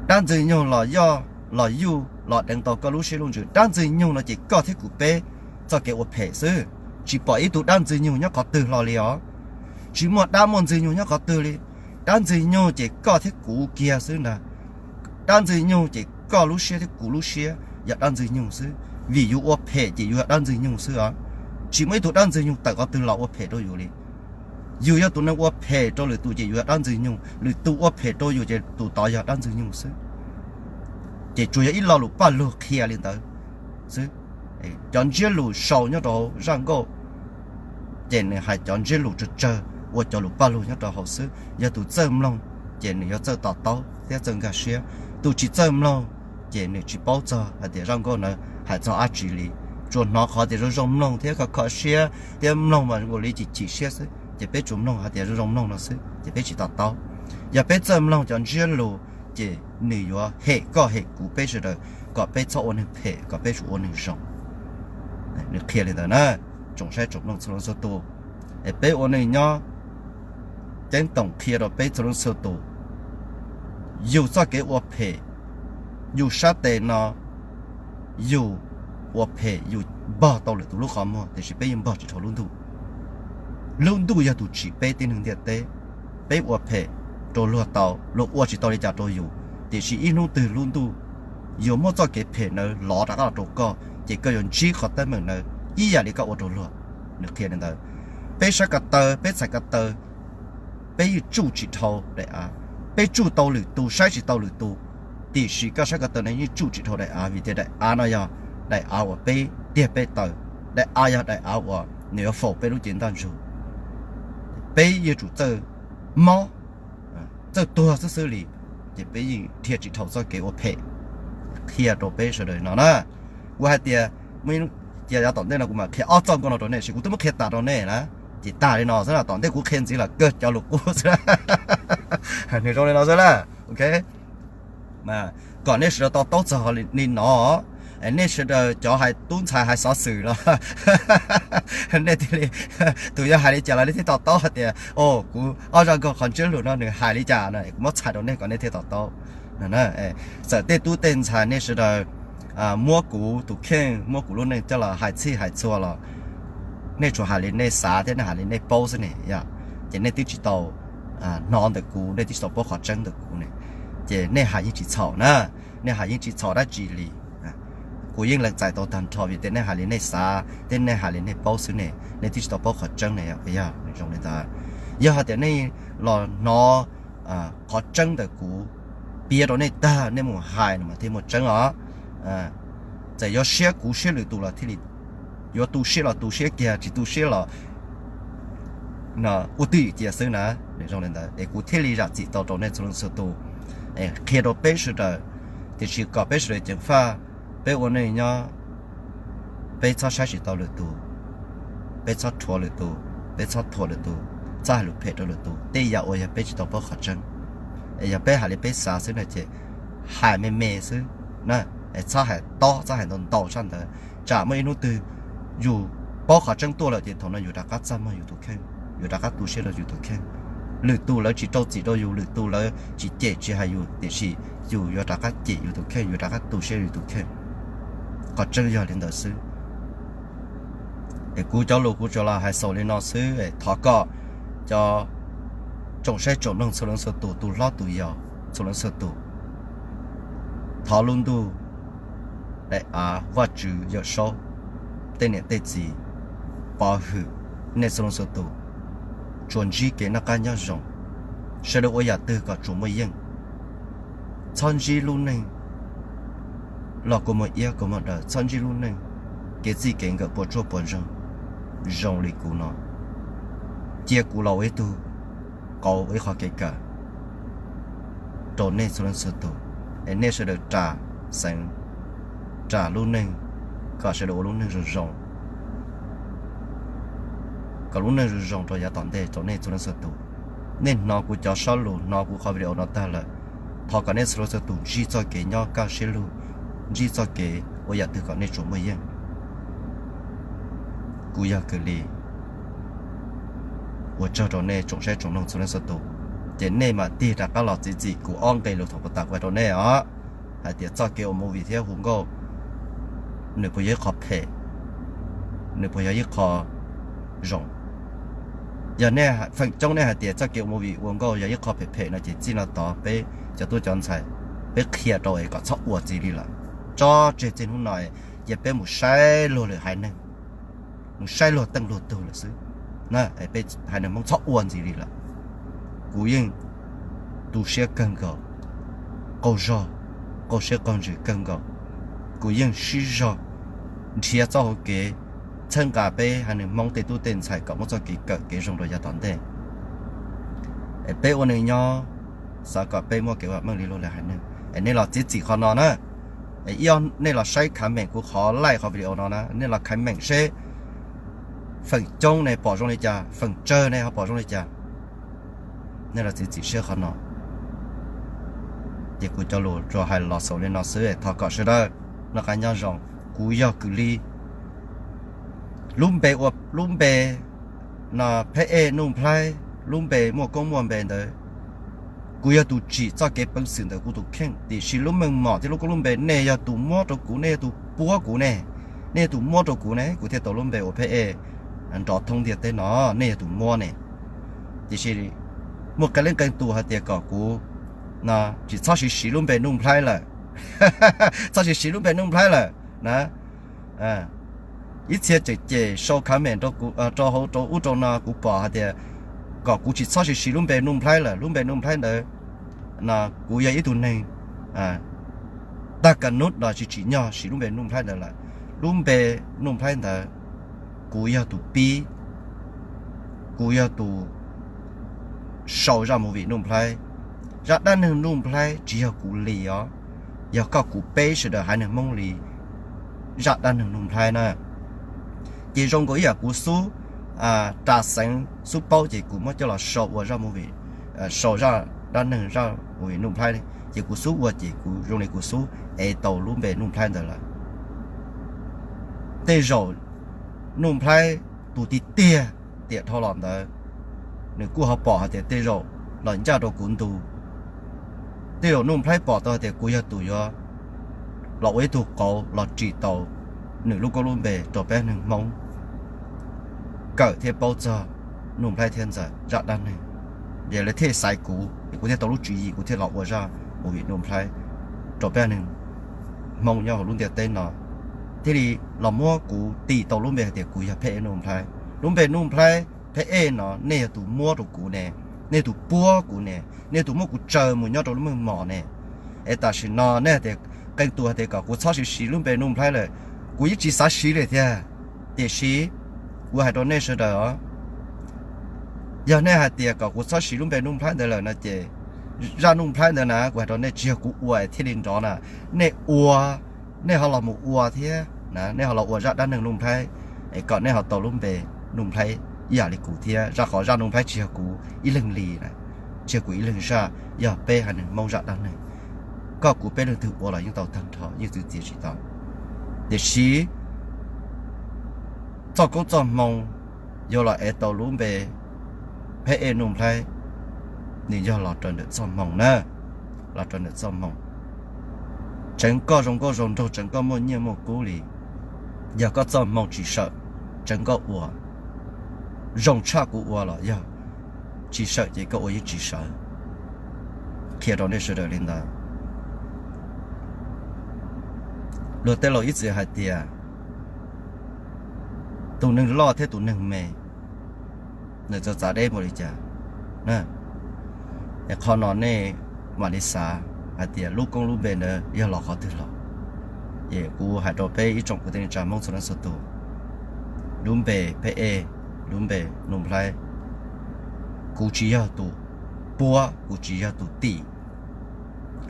dab ntxwg nyoog los yoj los yuj los deev tau koj lub siab lub ntsws. Dab ntxwg nyoog no ces koj thiab kuv peb txoj kev ua phem xwb. Tsis pom ib tug dab ntxwg nyoog nyob qhov twg hlo li os. Tsis muaj dab muaj ntxwg nyoog nyob qhov twg li. Dab ntxwg nyoog ces koj thiab kuv kiag xwb ntag. Dab ntxwg nyoog ces koj lub siab thiab kuv lub siab yog dab ntxwg nyoog xwb, vim yus ua phem ces yus yog dab ntxwg nyoog xwb os. Tsis muaj ib tug dab ntxwg nyoog tawm qhov twg los ua phem rau yus li. Yus yog tus neeg ua phem rau lwm tus ces yus yog dab ntxwg nyoog, lwm tus ua phem rau yus ces tus tod yog dab ntxwg nyoog xwb. Ces tsuas yog ib lo lus paj lug qhia li ntawd xwb. Cov ntsiab lus sau nyob rau hauv zaj nkauj ces nws hais cov ntsiab lus tsawg tsawg ua cov lus paj lug nyob rau hauv xwb. Yog tus txawj mloog ces nws yuav txawj to taub thiab txawj nkag siab. Tus tsis txawj mloog ces nws tsis paub txog hais tias zaj nkauj ntawd hais txog dab tsi li. Tsuas hnov qhov tias zoo zoo mloog thiab kho kho siab thiab mloog mas ua li chim chim siab xwb, ces peb tsuas mloog hais tias zoo zoo mloog no xwb ces peb tsis to taub. Yog peb txawj mloog cov ntsiab lus ces nws yuav hem koj hem kuv peb sawv daws kom peb txhob ua neeg phem, kom peb tsuas ua neeg zoo. Nws qhia li ntawd na, tsoom saib tsoom mloog txhua leej txhua tus. Es peb ua neeg nyob, ceeb toom qhia rau peb txhua leej txhua tus, yus txoj kev ua phem, yus sab tes no yus ua phem yus npog tau lwm tus lub qhov muag, tiam sis peb yeej npog tsis dhau lub ntuj. Lub ntuj yog tus tsim peb tib neeg ntiaj teb. Peb ua phem rau luag tau, luag ua tsis tau li cas rau yus, tiam sis ib hnub twg lub ntuj yuav muab txoj kev phem ntawd lov rov qab los rau koj, ces koj yuav ntsib qhov teeb meem ntawd ib yam li koj ua rau luag. Nws qhia li ntawd. Peb saib ko taw, peb txhais ko taw, peb yeej tsuj tsis dhau daim av. Peb tsuj tau lwm tus, saib tsis tau lwm tus, tiam sis koj saib ko taw no yeej tsuj tsis dhau daim av, vim tias daim av no yog daim av uas peb tiag peb taw. Daim av yog daim av uas nws yuav faus peb lub cev ntaj ntsug. Peb yuav tsum txawj mob, txawj tuag xwb xwb li, ces peb yeej dhia tsis dhau txoj kev ua phem. Qhia rau peb sawv daws no na. Kuv hais tias, cia yav tom ntej no kuv mam qhia ob txoj nkauj no rau nej, sis kuv twb muab qhia tas rau nej na. Ces tag li no xwb na, tom ntej kuv qhia ntxiv los kawg cov lus qub xwb na. Nws zoo li no xwb na. Ok, kom nej sawv daws to taub txog li no. Nej sawv daws cov hais tub ntxhais hais xov xwm los nej thiaj li, tus yog hais li cas los nej thiaj to taub hais tias, o, kuv ob zaj nkauj qhov ntsiab lus no nws hais li cas no, kuv muab txhais rau nej kom nej thiaj to taub. Txawm tej tub tej ntxhais nej sawv daws muab kuv tus kheej, muab kuv lub neej coj los hais txhij hais txhua los nej tsuas hais li nej xav thiab nej hais li nej paub xwb ne, ces nej twb tsis tau hnov ntawm kuv, nej twb tsis tau paub qhov tseeb ntawm kuv ne, ces nej hais yeej tsis txhaum na. Nej hais yeej tsis txhaum dab tsi li. Kuv yeej lees txais tau tag nrho vim tias nej hais li nej xav thiab nej hais li nej paub xwb ne, nej twb tsis tau paub qhov tseeb ne. Yog zoo li ntawd, yog hais tias nej los hnov qhov tseeb ntawm kuv piav rau nej tag nej mus hais no mas thiaj muaj tseeb os. Txawm yuav siab kuv siab lwm tus los thiaj li, yuav tu siab los tu siab kiag, tsis tu siab los ua twj ywm cia xwb na. Zoo li ntawd es kuv thiaj li zam txim tau rau nej txhua leej txhua tus, qhia rau peb sawv daws, tiam sis kom peb sawv daws ceev faj. Peb ua neej nyob, peb txhob saib tsis tau lwm tus, peb txhob rhuav lwm tus, peb txhob thuam lwm tus, txhob hais lus phem rau lwm tus, tej yam uas yog peb tsis tau paub qhov tseeb. Es yog peb hais li peb xav xwb no ces hais me me xwb na, txhob hais tob, txhob hais ntau ntau tshaj ntawd. Tsam muaj ib hnub twg yus paub qhov tseeb tuaj lawm ces thaum no yus rov qab txaj muag yus tus kheej, yus rov qab tu siab rau yus tus kheej. Lwm tus lawv tsis rau txim rau yus, lwm tus lawv tsis cem tsis hais yus, tiam sis yus yuav rov qab cem yus tus kheej, yus rov qab tu siab yus tus kheej. Qhov tseeb yog li ntawd xwb. Es kuv cov lus kuv tsuas los hais xaus li no xwb, thov kom cov tsoom saib tsoom mloog txhua leej txhua tus, tus hlob tus yau txhua leej txhua tus, thov lub ntuj, daim av, Vajtswv, Yawm Saub, tej niam tej txiv pov hwm nej txhua leej txhua tus, tsuas ntsib kev noj qab nyob zoo, sawv daws ua yam twg kom tsuas muaj yeej. Txhob ntsib lub neej los kua muag iab kua muag daw, txhob ntsib lub neej kev txij kev nkawm puas tsuaj puas ntsoog zoo li kuv no. Cia kuv los ua ib tug qauv ua ib qho kev kawm rau nej txhua leej txhua tus, es nej sawv daws ras xeev, ras lub neej, kom sawv daws ua lub neej zoo zoo, kom lub neej zoo zoo rau yav tom ntej rau nej txhua leej txhua tus. Nej hnov kuv cov sab lus, hnov kuv qhov video no tag lawm, thov kom nej txhua leej txhua tus ntsib txoj kev nyob kaj siab lug, ntsib txoj kev ua yam twg kom nej tsuas muaj yeej. Kuv yog Kwm Lis, ua tsaug rau nej tsoom saib tsoom mloog txhua leej txhua tus. Ces nej mam tig rov qab los txiav txim kuv ob nqe lus thaum puag ta kuv hais rau nej os, hais tias txoj kev ua movie thiab hu nkauj, nws puas yog ib qho phem, nws puas yog ib qho zoo. Yog nej feem coob nej hais tias txoj kev ua movie ua nkauj yog ib qho phem phem no ces txij no tod peb cov tub cov ntxhais, peb qhia rau es kom txhob ua ntxiv li lawm. Tso tseg txij hnub no, cia peb mus saib luag lwm haiv neeg, mus saib luag teej luag tug lawm xwb. Peb haiv neeg Hmoob txhob ua ntxiv li lawm. Kuv yeej tu siab kawg nkaus, qaug zog, qaug siab qaug ntsws kawg nkaus. Kuv yeej sib zog nrhiav txoj hauv kev txhawb nqa peb haiv neeg Hmoob tej tub tej ntxhais kom muaj txoj kev kawm kev zoo rau yav tom ntej. Es peb ua neej nyob, xav kom peb muaj kev vam meej li luag lwm haiv neeg. Es nej los txiav txim qhov no na. Es ib ob nej los saib comment kuv qhov like qhov video no na, nej los comment seb feem coob ne pom zoo li cas, feem tsawg ne ho pom zoo li cas. Nej los txiav txim siab qhov no. Ces kuv cov lus tsuas hais los xaus li no xwb, thov kom sawv daws noj qab nyob zoo. Kuv yog Kwm Lis, lub npe ua lub npe no Phab Ej Nuj Nplhaib, lub npe muaj koob muaj npe ntawd. Kuv yog tus tsim txoj kev peev xwm ntawm kuv tus kheej, tiam sis lub meej mom thiab lub koob lub npe nej yog tus muab rau kuv, nej yog tus puab kuv ne, nej yog tus muab rau kuv ne, kuv thiaj tau lub npe ua Phab Ej nrov thoob ntiaj teb no, nej yog tus muab ne. Tiam sis muaj qee leej qee tus hais tias kom kuv tsis txhob siv siv lub npe Nuj Nplhaib lawm, txhob siv siv lub npe Nuj Nplhaib lawm na. Ib txhia tseem cem sau comment rau hauv rau ub rau no, kuv pom hais tias kom kuv tsis txhob siv siv lub npe Nuj Nplhaib lawm. Lub npe Nuj Nplhaib ntawd no, kuv yog ib tug neeg tag ka nub los tsis tsim nyog siv lub npe Nuj Nplhaib ntawd lawm. Lub npe Nuj Nplhaib ntawd, kuv yog tus pib, kuv yog tus sau zaj movie Nuj Nplhaib. Zaj dab neeg Nuj Nplhaib tsis yog kuv li os, yog koj kuv peb sawv daws haiv neeg Hmoob li zaj dab neeg Nuj Nplhaib na. Ces zoo nkaus ib yam kuv xub ras xeev xub paub ces kuv muab coj los sau ua zaj movie, sau zaj dab neeg zaj movie Nuj Nplhaib, ces kuv xub ua ces kuv zoo li kuv xub ev tau lub npe Nuj Nplhaib ntawd lawm. Tej zaum Nuj Nplhaib tus tiag tiag tiam dhau los ntawd, nws kuj ho pom hais tias tej zaum los ncaj rau kuv ntu. Tej zaum Nuj Nplhaib pom tau hais tias kuv yog tus yuav los ua ib tug qauv los ris tau nws lub koob lub npe rau peb neeg Hmoob kawm thiab paub txog Nuj Nplhaib thiab Ntxawm zaj dab neeg. Ces lawv thiaj xaiv kuv, es kuv thiaj tau lub tswv yim, kuv thiaj los ua zaj movie Nuj Nplhaib rau peb neeg Hmoob nyob hauv lub ntiaj teb no, thiaj li los muab kuv tis tau lub npe hais tias kuv yog Phab Ej Nuj Nplhaib. Lub npe Nuj Nplhaib Phab Ej no nej yog tus muab rau kuv ne, nej yog tus puab kuv ne, nej yog tus muab kuv tsaws mus nyob rau lub meej mom ne. Es tam sim no nej hais tias, qee tus hais tias kom kuv txhob siv siv lub npe Nuj Nplhaib lawm, kuv yeej tsis xav siv li thiab. Tiam sis kuv hais rau nej sawv daws os, yog nej hais tias kom kuv txhob siv lub npe Nuj Nplhaib ntawd lawm no ces zaj Nuj Nplhaib ntawd na, kuv hais rau nej tsis yog kuv ua thiaj li nrov na, nej ua, nej ho los mus ua thiab, nej ho los ua zaj dab neeg Nuj Nplhaib, es kom nej ho tau lub npe Nuj Nplhaib ib yam li kuv thiab, rau qhov zaj Nuj Nplhaib tsis yog kuv ib leeg li, tsis yog kuv ib leeg zaj, yog peb haiv neeg Hmoob zaj dab neeg. Koj kuv peb leej twg ua los yeej tau tag nrho, yeej txwv txiav tsis tau. Tiam sis txoj koob txoj hmoo yuav los ev tau lub npe Phab Ej Nuj Nplhaib, nws yog los raws ntawm txoj hmoo na, los raws ntawm txoj hmoo. Tseev koj zoo nkauj zoo nraug, tseev koj muaj nyiaj muaj kub li, yog koj txoj hmoo tsis sawm, tseev koj ua zoo tshaj kuv ua los yog tsis sawm ces koj ua yeej tsis sawv. Qhia rau nej sawv daws li ntawd. Luag tej laus ib txwm hais tias tus neeg loj thiab tus neeg me nws txawv txav deb npaum li cas. Qhov no nej mam li xav hais tias lub koob lub npe ntawd yog los qhov twg los. Es kuv hais rau peb ib tsoom kwv tij neej tsa Hmoob txhua leej txhua tus, lub npe Pheb Ej, lub npe Nuj Nplhaib, kuv tsis yog tus puab, kuv tsis yog tus tim,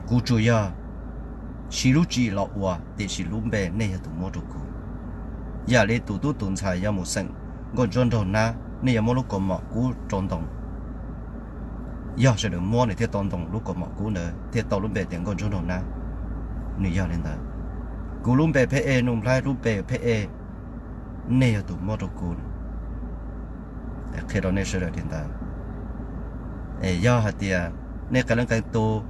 kuv tsuas yog siv lub tswv yim los ua, tiam sis lub npe nej yog tus muab rau kuv. Yam li tus tub tus ntxhais yog mus xeem nkauj ntsuab nraug nab, nej yuav muab lub kaus mom kub rau ntoo, yog sawv daws muab nws thiaj tau ntoo, lub kaus mom kub ntawd thiaj tau lub npe tias nkauj ntsuab nraug nab. Nws yog li ntawd. Kuv lub npe Pheb Ej Nuj Nplhaib, lub npe Pheb Ej, nej yog tus muab rau kuv. Qhia rau nej sawv daws li ntawd. Es yog hais tias nej qee leej qee tus,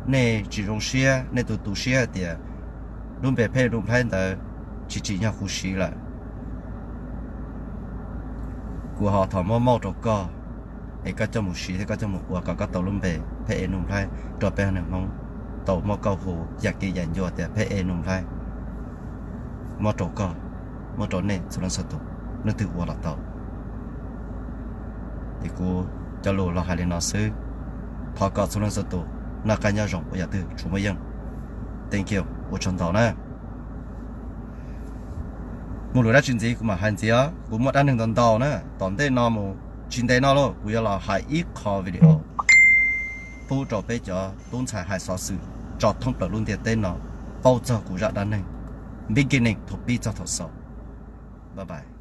nej tsis zoo siab, nej tu tu siab hais tias lub npe Pheb Ej Nuj Nplhaib ntawd tsis tsim nyog kuv siv lawm, kuv ho thov muab mauj rau koj, es koj coj mus siv thiab koj coj mus ua kom koj tau lub npe Pheb Ej Nuj Nplhaib rau peb haiv neeg Hmoob tau muab koj hu yam kev yam ncua tias Pheb Ej Nuj Nplhaib. Muab rau koj, muab rau nej txhua leej txhua tus, leej twg ua los tau. Es kuv cov lus los hais li no xwb. Thov kom txhua leej txhua tus noj qab nyob zoo, ua yam twg tsuas muaj yeej. Thank you, ua tsaug ntau na. Muaj lus dab tsi ntxiv kuv mam hais ntxiv os. Kuv muaj dab neeg ntau ntau na, tom ntej no mus tsis ntev no lauj, kuv yuav los hais ib qho video pub rau peb cov tub ntxhais hais xov xwm tso thoob plaws lub ntiaj teb no paub txog kuv zaj dab neeg beginning thaum pib txog thaum xaus. Bye bye.